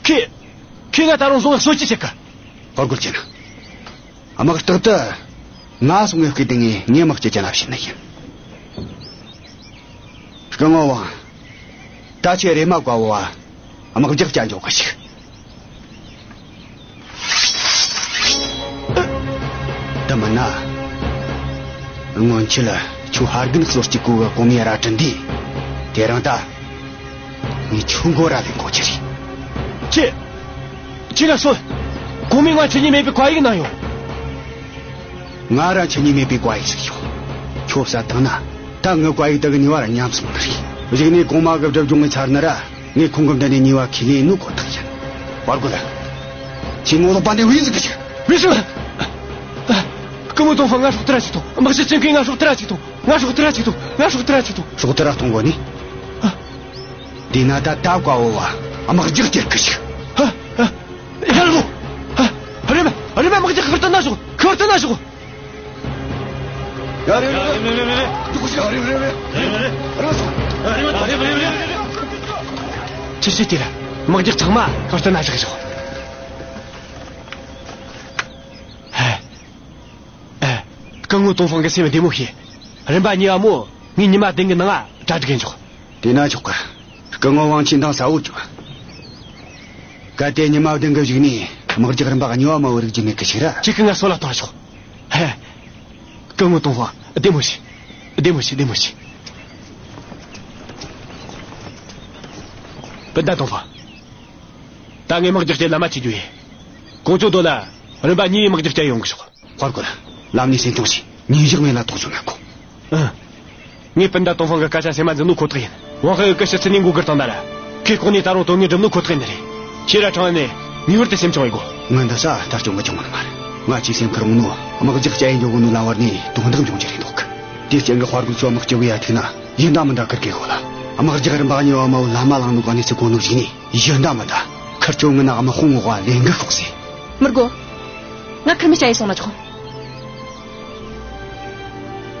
ཁོས། ཁོས་ང་ད་རུང་བཟུང་ངས་སོད་ཀྱི་ཟེར་གི། ཧོར་རྒོད་ཅན། དམག་རྟགས་དེ་ང་སོང་ངས་བརྐུས་ཏེ་ངས་ངའི་དམག་སྤྱི་ཅན་ལ་བྱིན་ནི་ཡིན། སྐུ་ངོ་ཝང་། ད་ཁྱེད་རེམ་མ་བཀའ་ཕོབ་བ། དམག་རྒྱགས་བཅའ་འཇོག་གི་ཞོག། དེ་མིན་ན། སྔོན་ཆད་ལ་ཁྱོད་ཕ་རྒན་གསོད་ཅིག་གོ་གི་གོང་མའི་རལ་གྲི་འདི། དེ་རིང་ད། ངས་ཁྱོད་མགོ་ར་ལེན་དགོས་རྒྱུ་རེད། ཁྱེད། ཁྱེད་ང་གསོད། གོང་མས་ང་ཆོས་ཉིད་མེད་པའི་བཀའ་ཡིག་གནང་ཡོད། ང་ར་འཆི་ཉེན་མེད་པའི་བཀའ་ཡིག་ཟིག་ཡོད། ཁྱོད་བསད་བཏང་ན། ད་ངའི་བཀའ་ཡིག་དེ་གི་ནུས་པ་ར་ཉམས་སོང་ནི་རེད། གཞུག་ནས་གོང་མ་གི་སྒྲིབ་སྦྱོང་ངས་ཚར་ན་ར། ངས་ཁོང་གི་མདུན་ནས་ཉེས་པ་ཁས་ལེན་ནོ་ཁོ་ཐག་ཡིན། བར་གོ་ལ། ཁྱེད་ངོ་ལོག་པ་འདི་བུ་ཡིན་ཟིག་གི་ཆུ། བུ་ཤི། སྐུ་ངོ་ཏོང་ཧྥང་ང་སྲོག་ཐར་ར་ཅིག་ཐོངས། དམག་སྤྱི་ཅིན་ཀུན་ང་སྲོག་ཐར་ར་ཅིག་ཐོངས། ང་སྲོག་ཐར་ར་ཅིག་ཐོངས། ང་སྲོག་ཐར་ར་ཅིག་ཐོངས། སྲོག་ཐར་ར་གཏོང་དགོས་ནི། ཨ། དེས་ན་ད་ད་བཀའ་ཕོབས་བ། དམག་རྒྱག་སྐྱེལ་གི་ཆུ། ཨ། ཨ། ཡར་ལོ། ཨ། རེམ་མ། རེམ་མ། དམག་རྒྱག་ཁུར་དུ་ན་ཞོག་ཁུར་དུ་ན་ཞོག་ཡ་རེ་རེ་རེ། རེ་རེ་རེ། འཇུག་ཞིག་ཡ་རེ་རེ་རེ། རེ་རེ་རེ། རེ་རེ་རེ། ཅི་ཞིག་དེ་ར། དམག་རྒྱག་ཚང་མ་ཁུར་དུ་ན་ཞོག་ཞོག་ཧེ། ཨེ། སྐུ་ངོ་ཏོང་ཧྥང་གི་སེམས་བདེ་མོ་བྱོས། རིམ་པ་གཉིས་པ་མོ་ངའི་ཉི་མ་བདུན་གི་ནང་ང་གྲ་སྒྲིག་གི་འཇོག་དེ་ན་ཆོག་གི། སྐུ་ངོ་དབང་ཆེན་དང་ས་འོག་ཅུ། གལ་ཏེ་ཉི་མ་བདུན་གི་གཞུག་ནས་དམག་རྒྱག་རིམ་པ་གཉིས་པ་མོ་རིག་རྒྱུ་མེད་གི་ཞིག་ར། ཁྱེད་ཀྱིས་ང་སོད་ལ་གཏོང་ར་ཆོག་ཧེ། སྐུ་ངོ་ཏོང་ཧྥང་། བདེ་མོ་བྱོས། བདེ་མོ་བྱོས། བདེ་མོ་བྱོས། སྤུན་ཟླ་ཏོང་ཧྥང་། ད་ངས་དམག་རྒྱག་སྐྱེལ་ལམ་མ་ཆས་རྒྱུ་ཡིན། ཀོང་ཇོ་རྡོ་ལ་རིམ་པ་གཉིས་པའི་དམག་རྒྱག་སྐྱེལ་ཡོང་གི་ཞོག་དཔའ་རྒོད། ལམ་ནས་སེམས་ཆུང་བྱོས། ཉིན་ཞག་མེད་ལ་དོགས་ཟོན་མ་དགོས། ཨ། ངས་སྤུན་ཟླ་ཏོང་ཧྥང་གི་སྐད་ཆ་སེམས་མ་འཛིན་ནོ་ཁོ་ཐག་ཡིན། ཝང་ཧའེ་གི་ཕྱི་ཚུལ་ནས་མགོ་སྒུར་བཏང་ན་ར། ཁོས་ལྐོག་ནས་ད་རུང་དོན་དངོས་སྒྲུབ་ནོ་ཁོ་ཐག་ཡིན་ནི་རེད། ཁྱེད་ར་ཁྲང་ཨན་ནས་ངེས་པར་དུ་སེམས་ཆུང་བྱེད་དགོས། ངའི་འདི་ས་ལྟ་སྐྱོང་གི་ཆུང་མོ་ནི་མ་རེད། ང་ཆེས་སེམས་ཁུར་འོང་ནོ་དམག་རྒྱག་སྐྱེལ་ཡེ་འགྲོ་གོ་ནོ་ལམ་བར་ནས་དོན་དག་འབྱུང་རྒྱུ་རེད་འདུག་དེའི་རྐྱེན་གྱིས་དཔའ་རྒོད་ཚོ་དམག་སྤྱི་བོ་ཡ་ཐུག་ན་ཡིན་ད་མིན་ད་ཁུར་གེ་ཧོ་ལ། དམག་རྒྱག་རིམ་པ་གཉིས་པ་མོ་ལམ་མ་ལངས་ནོ་ག་གནས་ཚུལ་གོ་ནོ་གཞུག་ནས་ཡིན་ད་མིན་ད་ཁུར་ཚོ་ངི་ནག་དམག་དཔུང་འོག་ལ་ལེན་གི་ཤོག་ཟེར། མི་དགོས། ང་ཁུར་མི་བྱ་ཡེ་སོང་ན་ཆོག་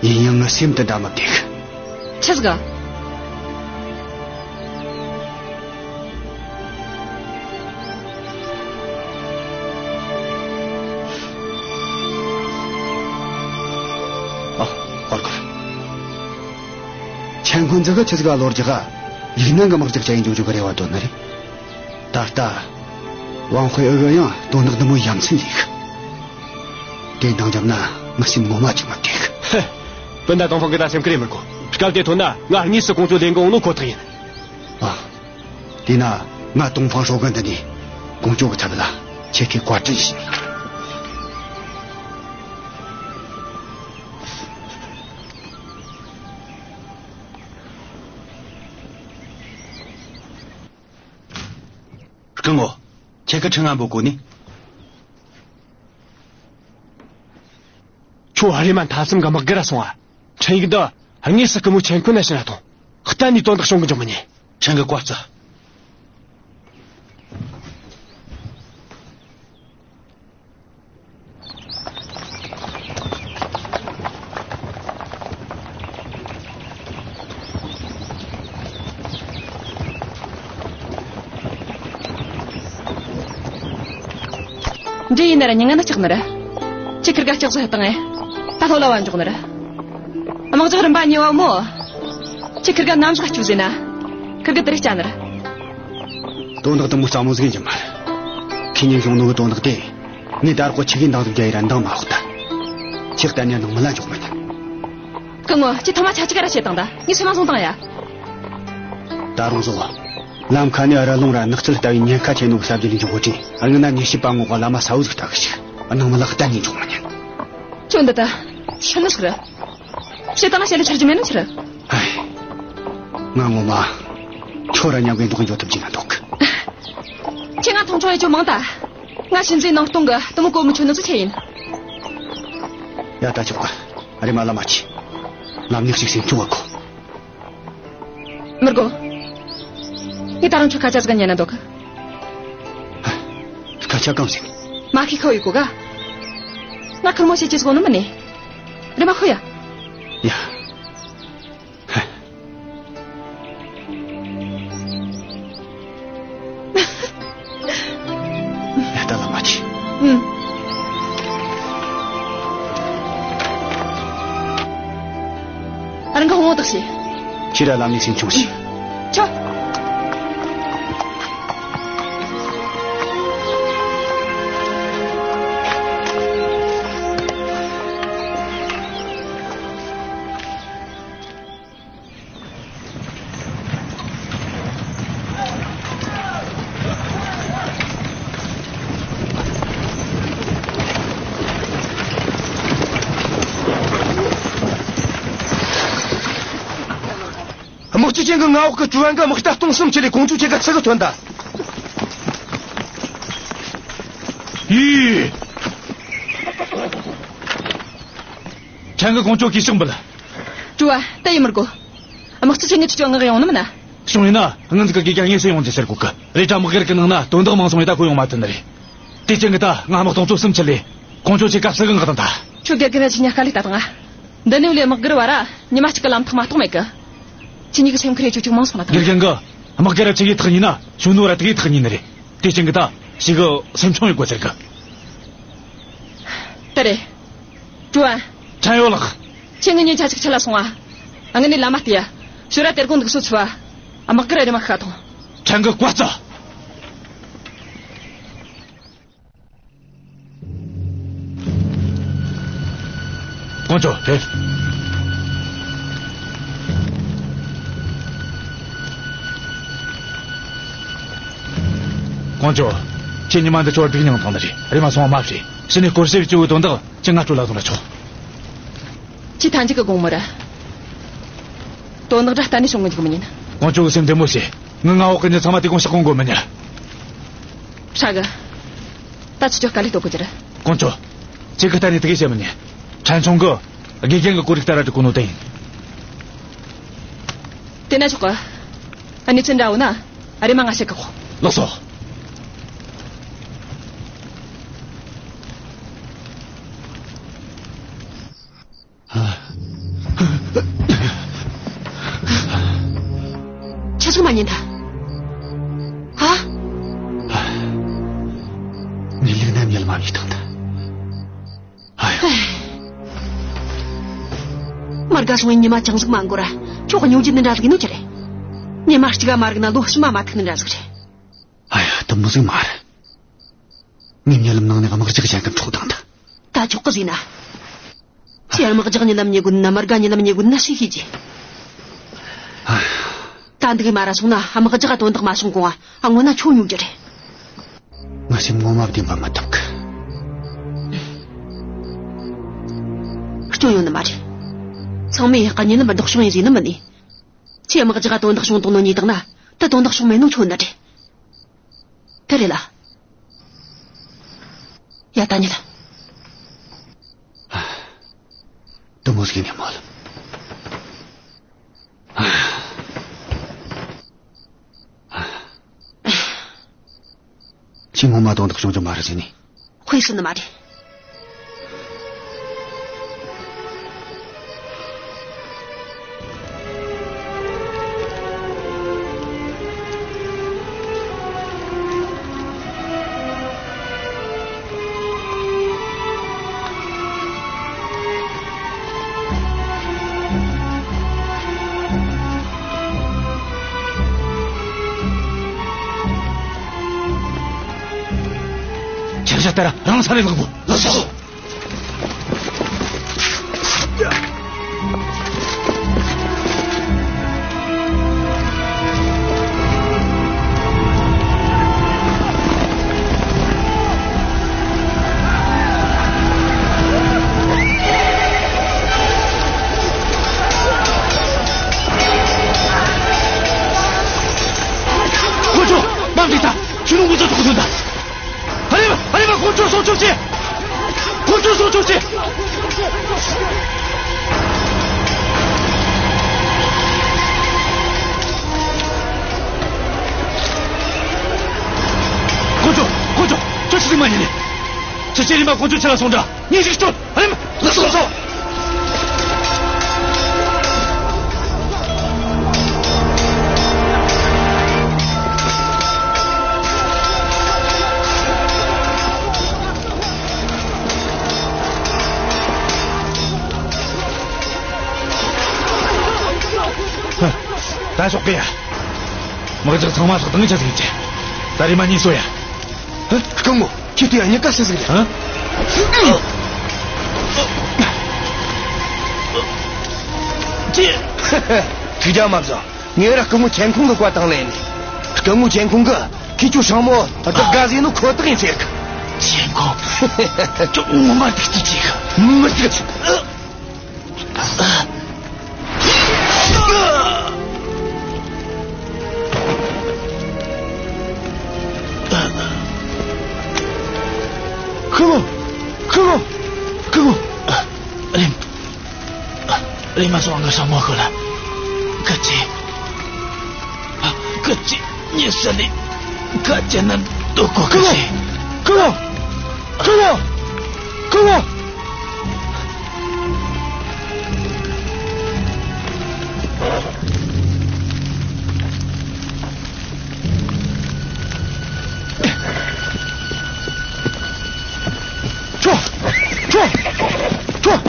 ཡིན་ཡང་ངའི་སེམས་དེ་འདྲ་མི་བདེ་གི། ཆི་ཟིག་ག་ཨ། ཧོར་ཁུར། ཆན་ཁོན་ཙི་གིས་ཆི་ཟིག་ག་ལོ་རྒྱུས་ག་ཡིག་ནང་གི་དམག་རྒྱག་སྐྱེལ་ཡེ་འགྲོ་རྒྱུ་གི་རེ་བ་བཏོན་ནི་རེད། ད་ལྟ་ཝང་ཧུའེ་ཨུ་གིས་ཡང་དོན་དག་འདི་མོ་ཡ་མཚན་ལས་གི། དེ་འདང་བརྒྱབ་ན་ངའི་སེམས་ངོ་མ་ཅིག་མི་བདེ་གི། ཧེ། སྤུན་ཟླ་ཏོང་ཧྥང་གིས་ད་སེམས་ཁུར་ཡེ་མི་དགོས། སྐབས་དེ་ཐོན་ན་ང་དངོས་སུ་ཀོང་ཇོ་ལེན་གི་འོང་ནོ་ཁོ་ཐག་ཡིན། ཨ། དེས་ན་ང་ཏོང་ཧྥང་ཧྲོ་གི་འདི་ནས་ཀོང་ཇོ་གི་ཚབ་ལ་ཁྱེད་ཀྱི་བཀའ་དྲིན་ཞུ། སྐུ་ངོ། ཁྱེད་ཀྱིས་ཁྲིམས་ང་འབོད་གོ་ནི། ཁྱོད་ཨ་རེ་མ་མཐའ་མཚམས་གི་དམག་སྒར་ར་སོང་ང་། འཕྲིན་ཡིག་འདི་དངོས་སུ་སྐུ་ངོ་ཆན་ཁོན་ན་བྱིན་ར་ཐོངས། གཏན་ནས་དོན་དག་བྱུང་གི་འཇུག་མི་ཉན། ཁྲིམས་གི་བཀའ་བརྩི། འདྲེ་ཡིན་ན་ར་མྱི་ང་ན་ལྕགས་ནི་ར། ཁྱེད་ཁུར་ག་ལྕགས་བཟོ་བཏང་ངས། ད་ལྷོ་ལ་བ་འཇོག་ནི་ར། དམག་རྒྱག་རིམ་པ་གཉིས་པ་མོ། ཁྱེད་ཁུར་ག་ནམ་ཞག་བཅུག་ཟེར་ན། ཁུར་ག་དེ་རིང་བཅད་ནི་ར། དོན་དག་དེ་མོ་སླ་མོ་ཟིག་ཡིན་རྒྱུ་མ་རེད། ཁེ་ཉིན་བྱུང་ནོ་གི་དོན་དག་དེ། ངས་ད་རག་གོ་ཁྱེད་ཀྱི་འདང་ཟིག་རྒྱག་ཡེ་ར་འདང་མ་ཕོག་ད། ཁྱེད་གཏན་ནས་ནང་མི་ལ་འཇོག་མི་ཉན། སྐུ་ངོ། ཁྱེད་ཐོག་མ་ཆ་ཅིག་ར་བཤད་བཏང་ད། ངས་སེམས་མ་བཟུང་བཏང་ཡ། ད་རུང་བཟོ། ལམ་ཁ་ནས་ར་ལུང་ར་ནགས་ཚལ་ལྟ་བུའི་ཉེན་ཁ་ཆེ་ནོ་གི་ས་བརྒྱུད་ལས་འཇོག་གོ་དྲིན། ཨ་ངི་ན་མྱི་ཤི་པ་ངོ་ག་ལ་མ་ས་བོ་ཟིག་ལྟ་གི་ཞིག་ནང་མི་ལ་གཏན་ནས་འཇོག་མི་ཉན། ཁྱོད་འདི་ད་ཤི་ནི་ཟིག་རེད། བཤད་བཏང་ན་བཤད་ལས་ཆར་རྒྱུ་མེད་ནི་ཆི་རེད། ཧའི། ང་ངོ་མ་ཁྱོད་ར་མཉམ་གི་འགྲོགས་འགྱོ་ཐུབ་རྒྱུ་ན་འདོད་གི། ཁྱེད་ང་མཐོང་ཆུང་ཡེ་རྒྱུ་མང་ད། ང་ཤིན་ཙིའི་ནང་སྟོང་གི་དེ་མོ་གོ་མི་ཆོད་ནི་ཚོ་ཆེ་ཡིན། ཡ་ད་ཆོག་གི། རེམ་མ་ལམ་མ་ཆས། ལམ་ནས་ཅིག་སེམས་ཆུང་བ་དགོས། མི་དགོས། ངས་ད་རུང་ཁྱོད་སྐད་ཆ་ཟིག་ཉན་ན་འདོད་གི། སྐད་ཆ་གང་ཟིག་མ་ཤེས་ཁོ་ཡི་གོ་ག་ང་ཁུར་མོ་ཤེས་ཀྱི་སོང་ནི་མིན་ནི། རེམ་མ་ཤོད་ཡ། ཡ། ཡ་ད་ལམ་མ་ཆས། ཨུམ། ཨ་རང་གི་ཧོང་བོ་དག་ཤེས། ཁྱེད་ར་ལམ་ནས་སེམས་ཆུང་བྱོས། ཆོ། དམག་སྤྱི་ཅན་གྱི་མངའ་འོག་གི་ཀྲུའུ་ཨན་གྱིས་དམག་རྟ་སྟོང་གསུམ་ཁྲིད་ལས་ཀོང་ཇོ་ཁྱེད་ཀ་ཚུར་གི་ཐོན་ད། ཡི། ཁྱེད་ཀྱིས་ཀོང་ཇོ་གི་ཕྱག་འབུལ། ཀྲུའུ་ཨན། ད་ཡི་མི་དགོས། དམག་སྤྱི་ཅན་གྱིས་ཁྱེད་ཀྱི་མངགས་ཡོང་ནི་མིན་ན། བྱུང་ཡིན་ན་ངེད་ཚོ་གི་དགེ་རྒན་དངོས་སུ་ཡོང་རྒྱུ་ཟེར་གོ་གི། རེད་དྲ་དམག་སྒར་གི་ནང་ན་དོན་དག་མང་སོང་བས་ད་ཁོ་ཡོང་མ་ཐུབ་ནི་རེད། དེ་རྐྱེན་གྱིས་ད་ང་དམག་སྟོང་ཚོ་གསུམ་ཁྲིད་ལས་ཀོང་ཇོ་ཁྱེད་ཀ་ཕྱག་འབུལ་མངགས་བཏང་ད། ཁྱོད་དགེ་རྒན་ར་ཆི་ཉ་དཀའ་ལས་ལྟ་དང་ང་། འདི་ནས་ལས་དམག་སྒར་བར་ར་ཉི་མ་གཅིག་གི་ལམ་ཐག་མ་གཏོགས་མེད་གི། ཁྱེད་གཉིས་ཀྱི་སེམས་ཁུར་རེ་ཅུ་ཅུ་མང་སོང་ན་ཐང་། དགེ་རྒན་གྱིས་དམག་སྒར་ར་ཆི་གི་ཐག་ཉེ་ན་ཞུང་ནུ་ར་དེ་གི་ཐག་ཉེ་ནི་རེད། དེ་རྐྱེན་གྱིས་ད་ཞེ་གི་སེམས་ཆུང་ཡོད་དགོས་ཟེར་གི། ད་རེད། ཀྲུའུ་ཨན། ཕྲན་ཡོད་ལགས། ཁྱེད་ངེད་གཉིས་ཆ་གཅིག་ཁྲིད་ལ་སོང་ང་། ངེད་གཉིས་ལམ་མ་བལྟས་ཡ། ཞོར་ར་དེར་གོང་འདུག་སོ་ཚུ་བ། དམག་སྒར་ར་རེམ་མ་ཤོག་ཐོངས། ཕྲན་གྱིས་བཀའ་སྩལ། ཀོང་ཇོ། རེད། ཀོང་ཇོ། ཁྱེད་ཉི་མ་འདི་ཚོར་སྡུག་མྱངས་བཏང་ནི་རེད། རེམ་མ་སོང་བ་མ་བྱེད། ཕྱི་ནས་སྐོར་ཞིབ་བཅུག་གི་དོན་དག་ཁྱེད་ང་སྤྲོད་ལ་བཟུང་ར་ཆོག་ཁྱེད་ཐང་ཅིག་གི་དགོང་མོ་ར། དོན་དག་འདྲ་གཏན་ནས་བྱུང་གི་འཇུག་མི་ཉན། ཀོང་ཇོ་གི་སེམས་བདེ་མོ་བྱོས། ངའི་མངའ་འོག་གི་མྱི་ཚང་མ་དེ་གོང་ཕྱག་གོང་དགོས་མི་ཉན། ཧྲ་གི། ད་ཆི་ཆོ་དཀའ་ལས་གཏོང་གི་ཅི་རེད། ཀོང་ཇོ། ཁྱེད་ཀྱིས་གཏན་ནས་དེ་གས་བཤད་མི་ཉན། ཕྲན་ཆུང་གིས་དགེ་རྒན་གྱི་སྐོར་རིགས་ལྟར་ར་འགྲིག་གོ་ནོ་དེ་ཡིན། དེ་ན་ཆོག་གི། ཨ་ནི་ཅི་འདྲ་བོ་ན། ཨ་རེ་མ་ང་བཤད་གི་གོ། ལགས་སོ། ཆ་ཚང་མ་ཉན་ཐལ། ཨ། ངའི་ལུས་ན་མྱལ་མ་མྱི་དང་ད། ཨ་ཡ། མར་ག་སོང་བའི་ཉི་མ་ཅང་ཟིག་མ་འགོར་ར། ཁྱོད་སྙུང་རྒྱུ་འདི་འདྲ་ཟིག་ཡིན་ནོ་ཆི་རེད། ཉི་མ་གཅིག་ག་མ་རིག་ན་ལོ་ཕྱི་མ་མ་ཐུག་ནི་འདྲ་ཟིག་རེད། ཨ་ཡ། དུ་མོ་ཟིག་མ་རེད། ངའི་མྱལ་ལམ་ནང་ནས་དམག་རྒྱགས་གཞན་གྱི་འཕྲོག་བཏང་ད། ད་ཆོག་གི་ཟིག་ན། ཁྱེད་དམག་རྒྱགས་ཉི་ལམ་ཉེ་གུན་ན་མར་ག་ཉི་ལམ་ཉེ་གུན་ན་ཤེས་ཤེས་ཀྱི། ད་འདི་གི་མ་ར་སོང་ན་དམག་རྒྱགས་དོན་དག་མ་བྱུང་གོང་ང་སྔོན་ན་ཁྱོད་ཉུང་རྒྱུ་རེད། ང་སེམས་ངོ་མ་བདེན་པ་མ་ཐོབ་གི། སྐྱོན་ཡོད་ནི་མ་རེད། ཚང་མས་ཡག་ག་ཉི་ལམ་ལྡོག་བྱུང་ཡིན་ཟེར་ནི་མིན་ནི། ཁྱེད་དམག་རྒྱགས་དོན་དག་བྱུང་བཏང་ནོ་ཉིད་དང་ན་ད་དོན་དག་བྱུང་མེད་ནོ་ཁྱོད་ན་རེད། དེ་རེད་ལ། ཡ་ད་ཉིད། དུ་མོ་ཟིག་ནས་མོལ། ཁྱེད་ངོ་མ་དོན་དག་བྱུང་རྒྱུ་མ་རེད་ཟེར་ནི། དཔེ་སྲིད་ནི་མ་རེད། ཁྱེད་ཅག་ད་ར་རང་ས་ནས་ལངས་དགོས། ལགས་སོ། ཁོ་ཚོ་མ་འདྲི་ད། ཁྱོད་ངོ་ཚ་ཐོག་ཐོན་ད། ཨ་རེ་བ། ཨ་རེ་བ། ཁོ་ཚོ་སྲོག་སྐྱོབ་བྱེད། ཁོ་ཚོ་སྲོག་སྐྱོབ་བྱེད། ཁོ་ཚོ། ཁོ་ཚོ། ཁྱོད་ཆི་ཟིག་མ་ཉན་ནི། ཁྱེད་ཆེ་རིམ་པ་ཁོ་ཚོ་ཆི་ལ་སོང་འདྲ། ངས་ཞིག་སྤྲོད། ཨ་རེ་མ། ལགས་སོ། ལགས་སོ། ད་ཞོགས་ཀི་ཡ། དམག་རྒྱགས་ཚང་མ་ལྷག་དང་ཆ་ཟིག་ཡིན་ཅི། ད་རེ་མ་གཉིས་སོ་ཡ། ཨ། སྐུ་ངོ། ཁྱེད་དེ་ཡ་གཉིས་ཀ་སུ་ཟིག་རེད། ཨ། ཅི། ཁྱེད་རྒྱ་མ་བཟང་། ངས་ར་སྐུ་ངོ་ཆེན་ཁོང་གི་བཀའ་དང་ལེན་ནས། སྐུ་ངོ་ཆེན་ཁོང་གི་ཁྱེད་ཆོ་སྲང་མོ་བདག་དགའ་ཟེར་ནོ་ཁོ་ཐག་ཡིན་ཟེར་གི། ཆེན་ཁོང་། ཁྱོད་ངོ་མ་སྡུག་ཅིག་ཅིག་མི་སྡུག་ཅིག། རེམ་མ་སོང་ང་ས་མོ་ཤོད་ལ། ཁ་ཆེ། ཨ། ཁ་ཆེ། ཉེ་ས་ནས་ཁ་ཆེ་ན་ལྟོ་གོ་ཁ་ཆེ། ཁ་ལོ། ཁ་ལོ། ཁ་ལོ། ཁྱོ། ཁྱོ། ཁྱོ།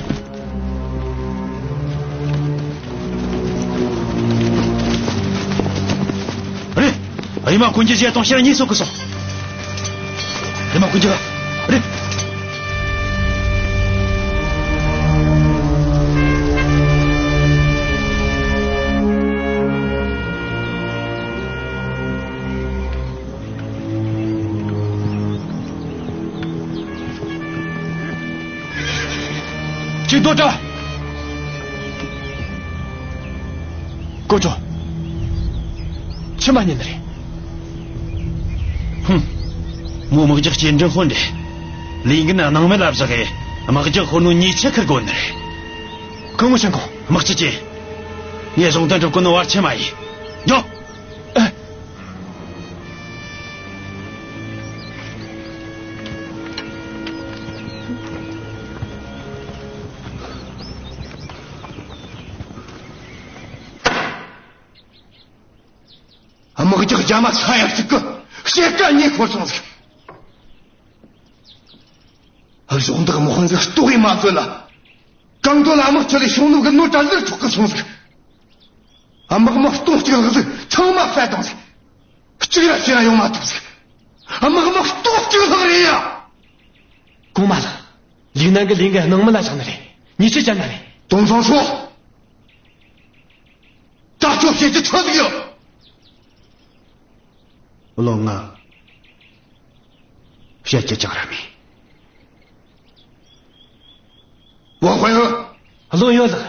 རེད། ཨ། ཡི་མ་ཀུན་གྱི་བཞེས་དང་ཤ་གཉིས་སོགས་ཀྱི་སོང་། ཡི་མ་ཀུན་གྱི་རེད། ཅི་ལྟོ་འདྲ། ཀོ་ཅོ། ཕྱི་མ་ཉིན་རེད། ཧུམ། མོ་དམག་རྒྱག་སྐྱེལ་འདྲེན་དཔོན་རེད། ལས་འགན་སྣང་མེད་ལ་བཞག་གི། དམག་རྒྱག་ཁོ་ནོ་ཉེས་ཆད་ཁུར་དགོས་ནི་རེད། སྐུ་ངོ་ཆེན་གོང་། དམག་སྤྱི་ཀྱིས། ངས་གཞུང་དོན་སྒྲུབ་གོ་ནོ་བར་ཆད་མ་ཡིན། མགྱོགས། ཨེ། དམག་རྒྱག་རྒྱ་མ་ཚ་ཡག་ཅིག་གི་ཕྱེད་ཀ་ཉེ་འཁོར་སོང་ཟིག། གཞོགས་འདེགས་དམག་དཔོན་ཟིག་ལྟོགས་ཡི་མ་བཟོད་ལ། གང་དོན་ལ་དམག་ཁྲི་ལས་ཤོང་ནུ་གི་ནོ་གྲལ་ཟིག་འཕྲོག་གི་སོང་ཟིག། དམག་མི་སྟོང་གཅིག་ལྷག་ཟིག་ཚང་མ་བསད་བཏང་ཟིག། གཅིག་ར་ཕྱིར་ར་ཡོང་མ་ཐུབ་ཟིག། དམག་མི་སྟོང་གཅིག་ལྷག་རེད་ཡ། གོང་མ་ལགས། ལིག་ནན་གི་ལས་འགན་སྣང་མེད་ལ་བཞག་ནི་རེད། ཉེས་ཆད་བཅད་ནི་རེད། ཏོང་ཧྥང་ཧྲོ། ད་ཁྱོད་བཤད་རྒྱུ་ཆི་ཟིག་ཡོད། བློན་ང་བཤད་རྒྱུ་ཅང་ར་མེད། ཝང་ཧུའེ། བློན་ཡོད་ལགས།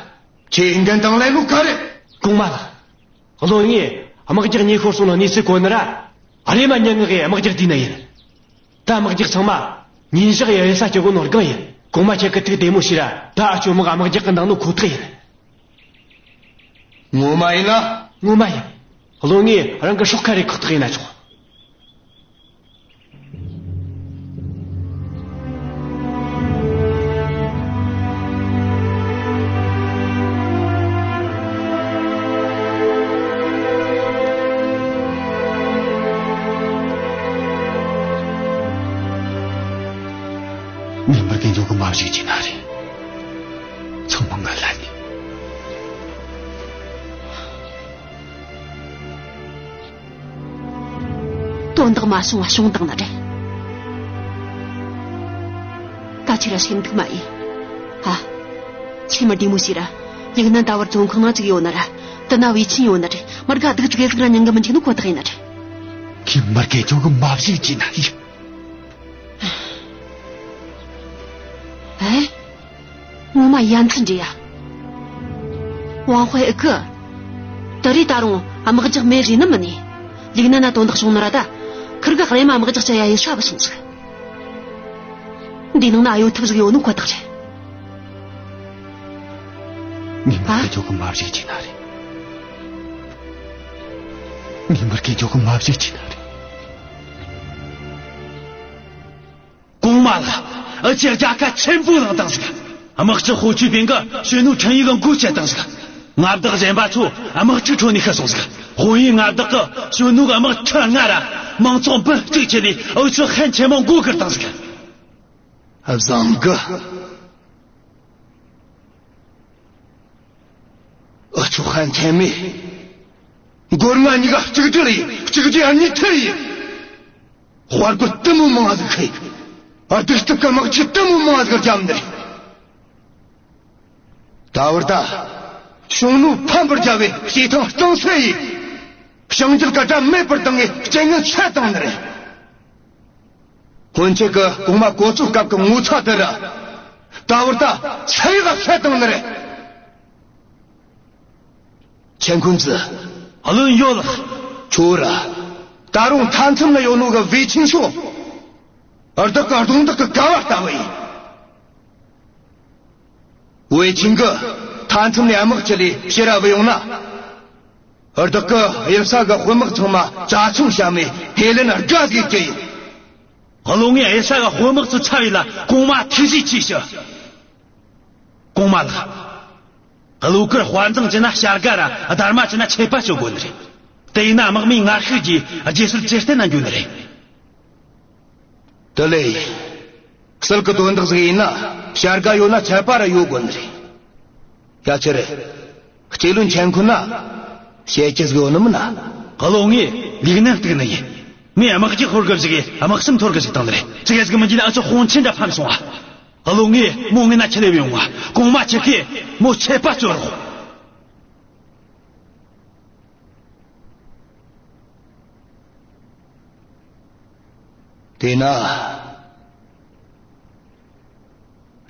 ཁྱེད་འགན་དང་ལེན་ལུགས་ག་རེ། གོང་མ་ལགས། བློན་ངས་དམག་རྒྱག་ཉེ་ཤོར་སོང་ནོ་གནས་ཚུལ་གོ་ནི་ར། རེམ་མ་ཉན་ངག་གི་དམག་རྒྱག་བསྡུས་ནི་ཡིན། ད་དམག་རྒྱག་ཚང་མ་ཉིན་ཞག་ཡ་ཡ་ས་སྐྱོ་གོ་ནོར་གང་ཡིན། གོང་མ་ཁྱེད་ཀྱི་ཐུགས་བདེ་མོ་བྱོས་ར། ད་ཨ་ཆོ་དམག་དམག་རྒྱག་གི་འདང་ནོ་ཁོ་ཐག་ཡིན། ངོ་མ་ཡིན་ན། ངོ་མ་ཡིན། བློན་ངས་རང་གི་སྲོག་ཁ་རེ་ཁག་ཐེག་ཡིན་ན་ཆོག། ཉིན་པར་གན་ཇོ་གི་མ་བཞུགས་ཀྱི་ན་རེ། ཚང་མ་ང་ལ་ནི། དོན་དག་མ་བྱུང་བ་བྱུང་བཏང་ན་རེད། ད་ཁྱེད་ར་སེམས་སྡུག་མ་ཡིན། ཨ། ཁྱེད་མར་བདེ་མོ་བྱོས་ར། ཡིག་ནན་ད་བར་བཙོན་ཁང་ནང་ཅིག་ཡོད་ན་ར། དེ་ན་བེ་ཆིན་ཡོད་ན་རེད། མར་ག་སྡུག་ཅིག་ཡེ་ཟིག་ར་མྱང་གི་མི་འཇུག་ནི་ཁོ་ཐག་ཡིན་ན་རེད། ཁྱེད་མར་གན་ཇོ་གི་མ་བཞུགས་ཀྱི་ན་ཡིན། ཨེ། ངོ་མ་ཡ་མཚན་འདྲ་ཡ། ཝང་ཧུའེ་ཨི་ཀི། ད་རེས་ད་རུང་དམག་རྒྱག་མེད་རེད་ནི་མིན་ནི། ལིག་ནན་ན་དོན་དག་བྱུང་ནི་ར་ད། ཁིར་གི་རེམ་མ་དམག་རྒྱག་བྱ་ཡ་ཡེ་ཤ་བ་སོང་ཟིག། འདི་ནང་ན་ཨ་ཡོད་ཐབས་ཟིག་ཡོད་ནི་ཁོ་ཐག་རེད། ངས་མར་གན་ཇོ་གི་མ་བཞུགས་ཀྱི་ན་རེད། ངས་མར་གན་ཇོ་གི་མ་བཞུགས་ཀྱི་ན་རེད། གོང་མ་ལགས། ཨ་ཅེ་རྒྱལ་ཁ་ཆེན་པོ་བླངས་བཏང་ཟིག། དམག་སྤྱི་ཧོ་ཆུས་པིན་གི་གཞོན་ནུ་ཁྲིན་ཡི་གི་མགོ་བཅད་བཏང་ཟིག། མངའ་བདག་གཞན་པ་ཚོ་དམག་འཁྲུག་ཁྲོད་ནས་ཤི་སོང་ཟིག། ཧོ་ཡི་མངའ་བདག་གི་གཞོན་ནུ་གི་དམག་ཁྲི་ལྔ་ར་མང་ཚོགས་འབུམ་གཅིག་ཁྲིད་ནས་ཨུ་ཆུ་ཧན་ཆེན་མོ་མགོ་སྒུར་བཏང་ཟིག། བཟང་གི། ཨུ་ཆུ་ཧན་ཆེན་མོས་མགོ་རྔ་གཉིས་ཀ་གཅིག་སྒྲིལ་ཡིས། གཅིག་རྗེས་གཉིས་མཐུད་ཡིས། དཔའ་རྒོད་དེ་མོ་མང་ཟིག་ཁེ། ཨ། སྡིག་སྟོབས་ཀྱི་དམག་ཆས་དེ་མོ་མང་ཟིག་བརྒྱབ་ནི་རེད། ད་བར་ད་ཞུང་ནུ་ཕམ་པར་བྱ་བའི་བྱེ་ཐང་གཙང་སེལ་ཡིས། ཞིང་རྒྱུད་ག་དགྲ་མེད་པར་བཏང་ངས་རྐྱེན་ངན་སེལ་བཏང་ནི་རེད། སྔོན་ཆད་ཀྱི་གོང་མ་གོ་ཚོད་སྐབས་ཀྱི་ངོ་ཚ་དེ་ར། ད་བར་ད་སེལ་ཡག་སེལ་བཏང་ནི་རེད། ཆན་ཁུན་ཙི། བློན་ཡོད་ལགས། ཁྱོད་ར། ད་རུང་མཐའ་མཚམས་ན་ཡོད་ནོ་གི་ཝེ་ཆིང་ཤོ། བདག་གི་གདོང་འདག་གི་ཀ་བ་ལྟ་བུ་ཡིན། ཝེ་ཆིང་གི་ མཐའ་མཚམས་ནས་དམག་ཁྲིད་ལས་ཕྱིར་ར་བུད་ཡོང་ན། བདག་གིས་གཡུལ་ས་གི་དཔོན་དམག་ཚང་མ་བྱ་ཆུང་བྱ་མེད་སྣེ་ལེན་དགའ་བཟོ་གི་ཡིན། བློན་ངས་གཡུལ་ས་གི་དཔོན་དམག་ཚོ་ཚར་བ་ཡིན་ལ་གོང་མ་ཐུགས་རྗེ་ཆེ་ཞུ། གོང་མ་ལགས། བློ་ཁུར་དཔའ་མཛངས་ཅན་ན་བྱ་དགའ་ར་སྡར་མ་ཅན་ན་ཆད་པ་གཅོད་དགོས་ནི་རེད། དེ་ཡིན་ན་དམག་མིའི་ངར་ཤུགས་ཀྱིས་རྗེས་སུ་ཇེ་བརྟན་ན་འགྱོ་ནི་རེད། དེ་ལས། སིལ་གི་དོན་དག་ཟིག་ཡིན་ན་བྱ་དགའ་ཡོད་ན་ཆད་པ་ར་ཡོད་དགོས་ནི་རེད། ཡ་ཆི་རེད། སྐྱེ་བློན་ཆེན་ཁོ་ན་བཤད་རྒྱུ་ཟིག་ཡོད་ནི་མིན་ན། བློན་ངས་ལིའུ་ནན་གཏུག་ནི་ཡིན། མོས་དམག་རྒྱག་ཧོར་གི་ཟིག་གིས་དམག་སེམས་འཐོར་གི་ཟིག་བཏང་ནི་རེད། ཙི་གེ་ཟིག་མི་འཇིག་ན་ཨུ་ཚོ་དཔུང་ཆེན་འདྲ་ཕམ་སོང་བ། བློན་ངས་མོ་ངེད་ན་ཁྲིད་ལས་ཡོང་བ། གོང་མ་ཁྱེད་ཀྱིས་མོ་ཆད་པ་གཅོད་རོགས། དེས་ན།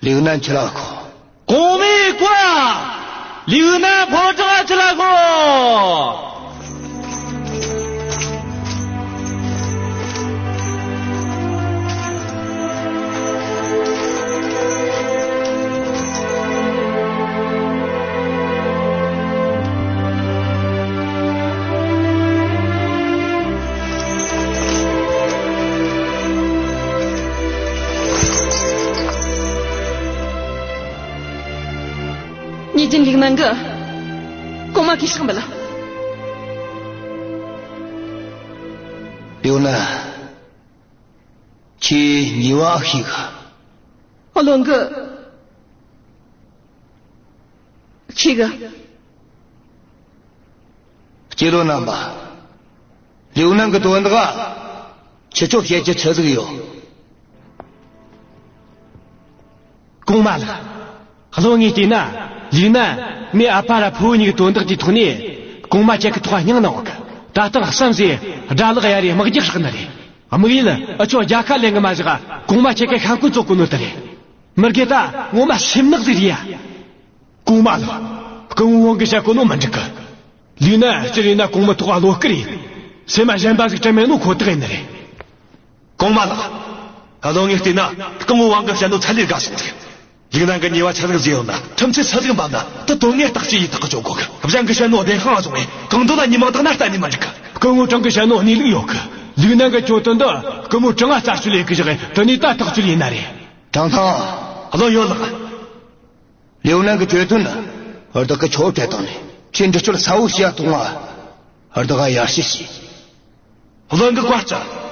ལིའུ་ནན་ཁྲིད་ལ་ཤོག། གོང་མའི་བཀའ། ལིའུ་ནན་ཕོ་བྲང་ཁྲིད་ལ་ཤོག། ཉེས་ཅན་ལིའུ་ནན་གིས་གོང་མར་གུས་ཕྱག་འབུལ། ལིའུ་ནན། ཁྱོས་ཉེས་པ་ཤེས་གི། བློན་གིས་ཤེས་གི། སྐྱེ་བློན་རྣམ་པ། ལིའུ་ནན་གི་དོན་དག་ཁྱེད་ཆོ་བཤད་རྒྱུ་ཆི་ཟིག་ཡོད། གོང་མ་ལགས། བློན་ངས་བལྟས་ན། ལིའུ་ནན་མོའི་ཨ་ཕ་ར་ཕུ་བོ་གཉིས་ཀྱི་དོན་དག་དེའི་ཐོག་ནས་གོང་མ་ཁྱེད་ཀྱི་ཐོག་སྙིང་ནག་གི། ད་ལྟ་བསམ་སྲིད་དགྲ་ལག་གཡར་རེ་དམག་རྒྱགས་ཧྲག་ནི་རེད། དམིགས་ཡུལ་ཨུ་ཆོ་རྒྱལ་ཁ་ལེན་གི་མ་བཞག་གོང་མ་ཁྱེད་ཀྱི་ཤ་འཁོན་བཙོག་གོ་ནོ་དེ་རེད། མི་དགེ་ད་ངོ་མ་སེམས་ནག་ཟིག་རེད་ཡ། གོང་མ་ལགས། སྐུ་ངོ་ཝང་གིས་བཤད་གོ་ནོ་མི་འགྲིག་གི། ལིའུ་ནན་སྤྱིར་ཡིན་ན་གོང་མའི་ཐོག་བློ་དཀར་ཡིན། སེམས་མ་གཞན་པ་ཟིག་དྲན་མེད་ནོ་ཁོ་ཐག་ཡིན་ནི་རེད། གོང་མ་ལགས། བློན་ངས་བལྟས་ན་སྐུ་ངོ་ཝང་གིས་བཤད་ནོ་ཚད་ལས་བརྒལ་སོང་ཟིག། ལིའུ་ནན་གིས་ཉེས་པ་ཆི་ཟིག་བཟོས་ཡོད་ན། ཁྲིམས་ཆད་ཆི་ཟིག་འབབ་ན་དེ་དོན་དངོས་བརྟག་དཔྱད་ཡེ་ཐག་གཅོད་དགོས་གི། གཞན་གིས་བཤད་ནོ་བདེན་དཔང་བཟུང་བས་གང་འདོད་ལ་ཉེས་མིང་བཏགས་ན་གཏན་ནས་མི་འགྲིག་གི། སྐུ་ངོ་ཀྲང་གིས་བཤད་ནོ་གནས་ལུགས་ཡོད་གི། ལིའུ་ནན་གིས་གྱོད་དོན་འདི་སྐུ་ངོ་ཀྲང་ང་རྩད་གཅོད་ཡེ་གི་བཞག་གི། དེ་ནས་ད་ཐག་གཅོད་ཡེ་ན་རེད། ཀྲང་ཐང་། བློན་ཡོད་ལགས། ལིའུ་ནན་གི་གྱོད་དོན་ནི་བདག་གིས་ཁྱོ་སྤྲད་བཏང་ནས། ཁྱོས་འདྲི་གཅོད་གསལ་བོ་བྱས་ཐོངས་ང་། བདག་ག་ཡར་ཞུ་བྱོས། བློན་གི་བཀའ་བརྩི།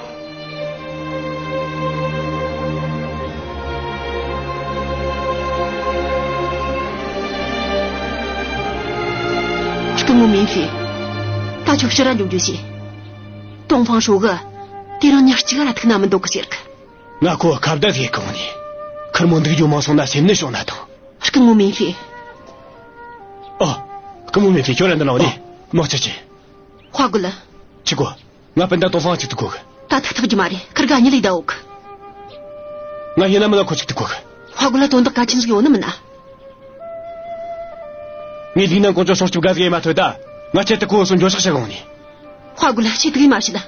སྐུ་ངོ་མིན་ཧྥེ། ད་ཁྱོད་ཕྱིར་ར་འགྱོ་རྒྱུ་བྱོས། ཏོང་ཧྥང་ཧྲོ་གིས་དེ་རིང་ཉིན་གཅིག་ར་ཐུག་ན་མི་འདོད་གི་ཟེར་གི། ང་ཁོ་ཁ་བརྡ་ཟིག་གི་ངོ་ནས། ཁེར་མོ་འདུག་རྒྱུ་མང་སོང་ན་སེམས་ནད་བྱུང་ན་ཐང་། སྐུ་ངོ་མིན་ཧྥེ། ཨོ། སྐུ་ངོ་མིན་ཧྥེ། ཁྱོད་ར་འདི་ན་འོ་ནི། དམག་སྤྱི་ཆེ། དཔའ་རྒོད། ཆི་གོ། ང་སྤུན་ཟླ་ཏོང་ཧྥང་གཅིག་ཐུག་གོ་གི། ད་ཐུག་ཐུབ་རྒྱུ་མ་རེད། ཁིར་ག་གཉིད་ལས་བསྡད་ཡོད་གི། ང་ཡིན་ན་མིན་ན་ཁོ་གཅིག་ཐུག་གོ་གི། དཔའ་རྒོད་ལ་དོན་དག་གལ་ཆེན་ཟིག་ཡོད་ནི་མིན་ན། ངས་ལིའུ་ནན་ཀོང་ཇོ་སྲུང་སྐྱོབ་དགའ་ཟིག་ཡེ་མ་ཐུབ་ད། ང་ཁྱེད་དུ་ཁོ་སོང་འགྱོད་བཤགས་བྱེད་གོ་ནི། དཔའ་རྒོད་ལ་ཁྱེད་དུ་ཡེ་མ་བྱེད་ད།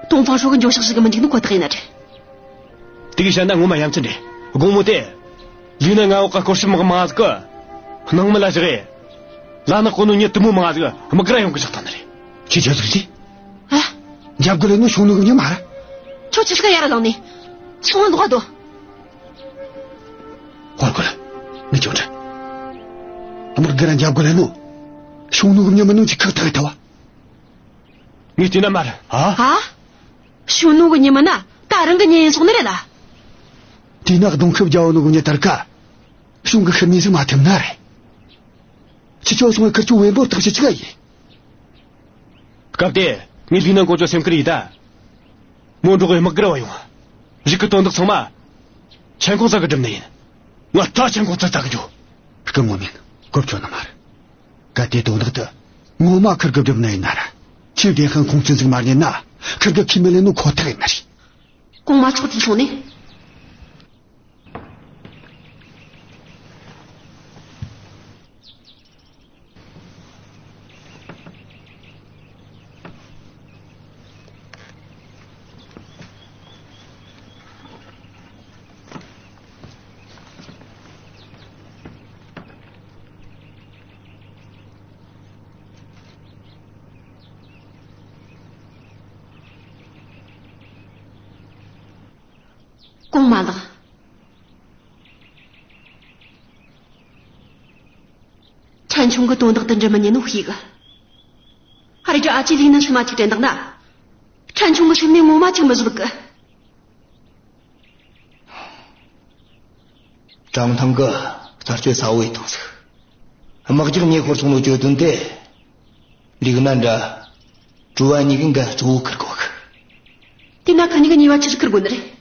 ཏོང་ཧྥང་ཧྲོ་གི་འགྱོད་བཤགས་བྱེད་གི་མི་འཇུག་ནི་ཁོ་ཐག་ཡིན་ན་རེད། དེ་གི་བཤད་ན་ངོ་མ་ཡ་མཚན་རེད། དགོང་མོ་དེ། ལིའུ་ནན་མངའ་འོག་གི་སྐོར་ཞིབ་དམག་མང་ཟིག་གིས། སྣང་མེད་ལ་བཞག་གི། ལ་ནག་གོ་ནོ་མྱི་དེ་མོ་མང་ཟིག་དམག་སྒར་ཡོང་གི་བཞག་བཏང་ནི་རེད། ཁྱེད་ཆོས་ཟིག་ཟིག། ཨ། འཇབ་རྒོལ་ལས་ནོ་ཤུང་ནུ་གི་མྱི་མ་ར། ཁྱོད་ཆི་ཟིག་ཡར་ལངས་ནས། སོང་ལོག་དོ། ཧོར་གོ་ལ། ངས་ཁྱོད་དྲན། དམག་སྒར་ར་འཇབ་རྒོལ་ལས་ནོ། ཤུང་ནུ་གི་མྱི་མིན་ནོ་ཅིག་ཁག་ཐག་ཡིན་ཐལ་བ། ངས་བལྟས་ན་མ་རེད། ཨ། ཨ། ཤུང་ནུ་གི་མྱི་མིན་ན་ད་རང་གི་མྱི་ཡིན་སོང་ནི་རེད་ལ། དེས་ན་གདོང་ཁབ་རྒྱ་བོ་ནུ་གི་མྱི་དར་ཀ། ཤུང་གི་ཤི་མི་ཟིག་མ་ཐེབས་ན་རེད། ཁྱེད་ཆོ་སོང་བའི་ཁིར་ཆོ་བེམ་པོ་ཐག་ཆོད་ཅིག་ཡིན། སྐབས་དེ་ངས་ལིའུ་ནན་ཀོང་ཇོ་སེམས་ཁུར་ཡེ་ད། མོ་འགྲོགས་གི་དམག་སྒར་བ་ཡོང་། རིགས་ཀྱི་དོན་དག་ཚང་མ། ཆན་ཁོང་ཚང་གིས་སྒྲུབ་ནི་ཡིན། ང་ད་ཆན་ཁོང་ཚང་ལྟ་གི་འགྱོ། སྐུ་ངོ་མིན། གོ་ཆོད་ནི་མ་རེད། གལ་ཏེ་དོན་དག་དེ་ངོ་མ་ཁིར་གིས་སྒྲུབ་ནི་ཡིན་ན་ར། ཁྱེད་བདེན་དཔང་ཁུངས་བཙུན་ཟིག་མ་རྙེད་ན། ཁིར་གིས་ཁས་མི་ལེན་ནོ་ཁོ་ཐག་ཡིན་ནི་རེད། གོང་མ་ཚོགས་དེ་སོང་ནས། གོང་མ་ལགས། ཕྲན་ཆུང་གི་དོན་དག་དེ་འདྲ་མི་ཉན་ནོ་ཤེས་གི། ཨ་རེ་ཀྱི་ཨ་ཅེ་ལིག་ནན་ཤི་མ་ཅིག་དྲན་དང་ན། ཕྲན་ཆུང་གི་ཤི་ནས་ངོ་མ་ཅིག་མི་བཟོད་གི། ཀྲང་ཐང་གི་རྩད་གཅོད་ས་བོ་ཡི་ཐང་ཟིག་དམག་རྒྱག་ཉེ་ཤོར་སོང་ནོ་བརྗོད་དོན་དེ། ལིག་ནན་འདྲ། ཀྲུའུ་ཨན་གཉིས་གི་འགན་གཙོ་བོ་ཁུར་གོ་གི། དེ་ན་ཁུར་གཉིས་གི་ཉེས་པ་ཆི་ཟིག་ཁུར་དགོས་ནི་རེད།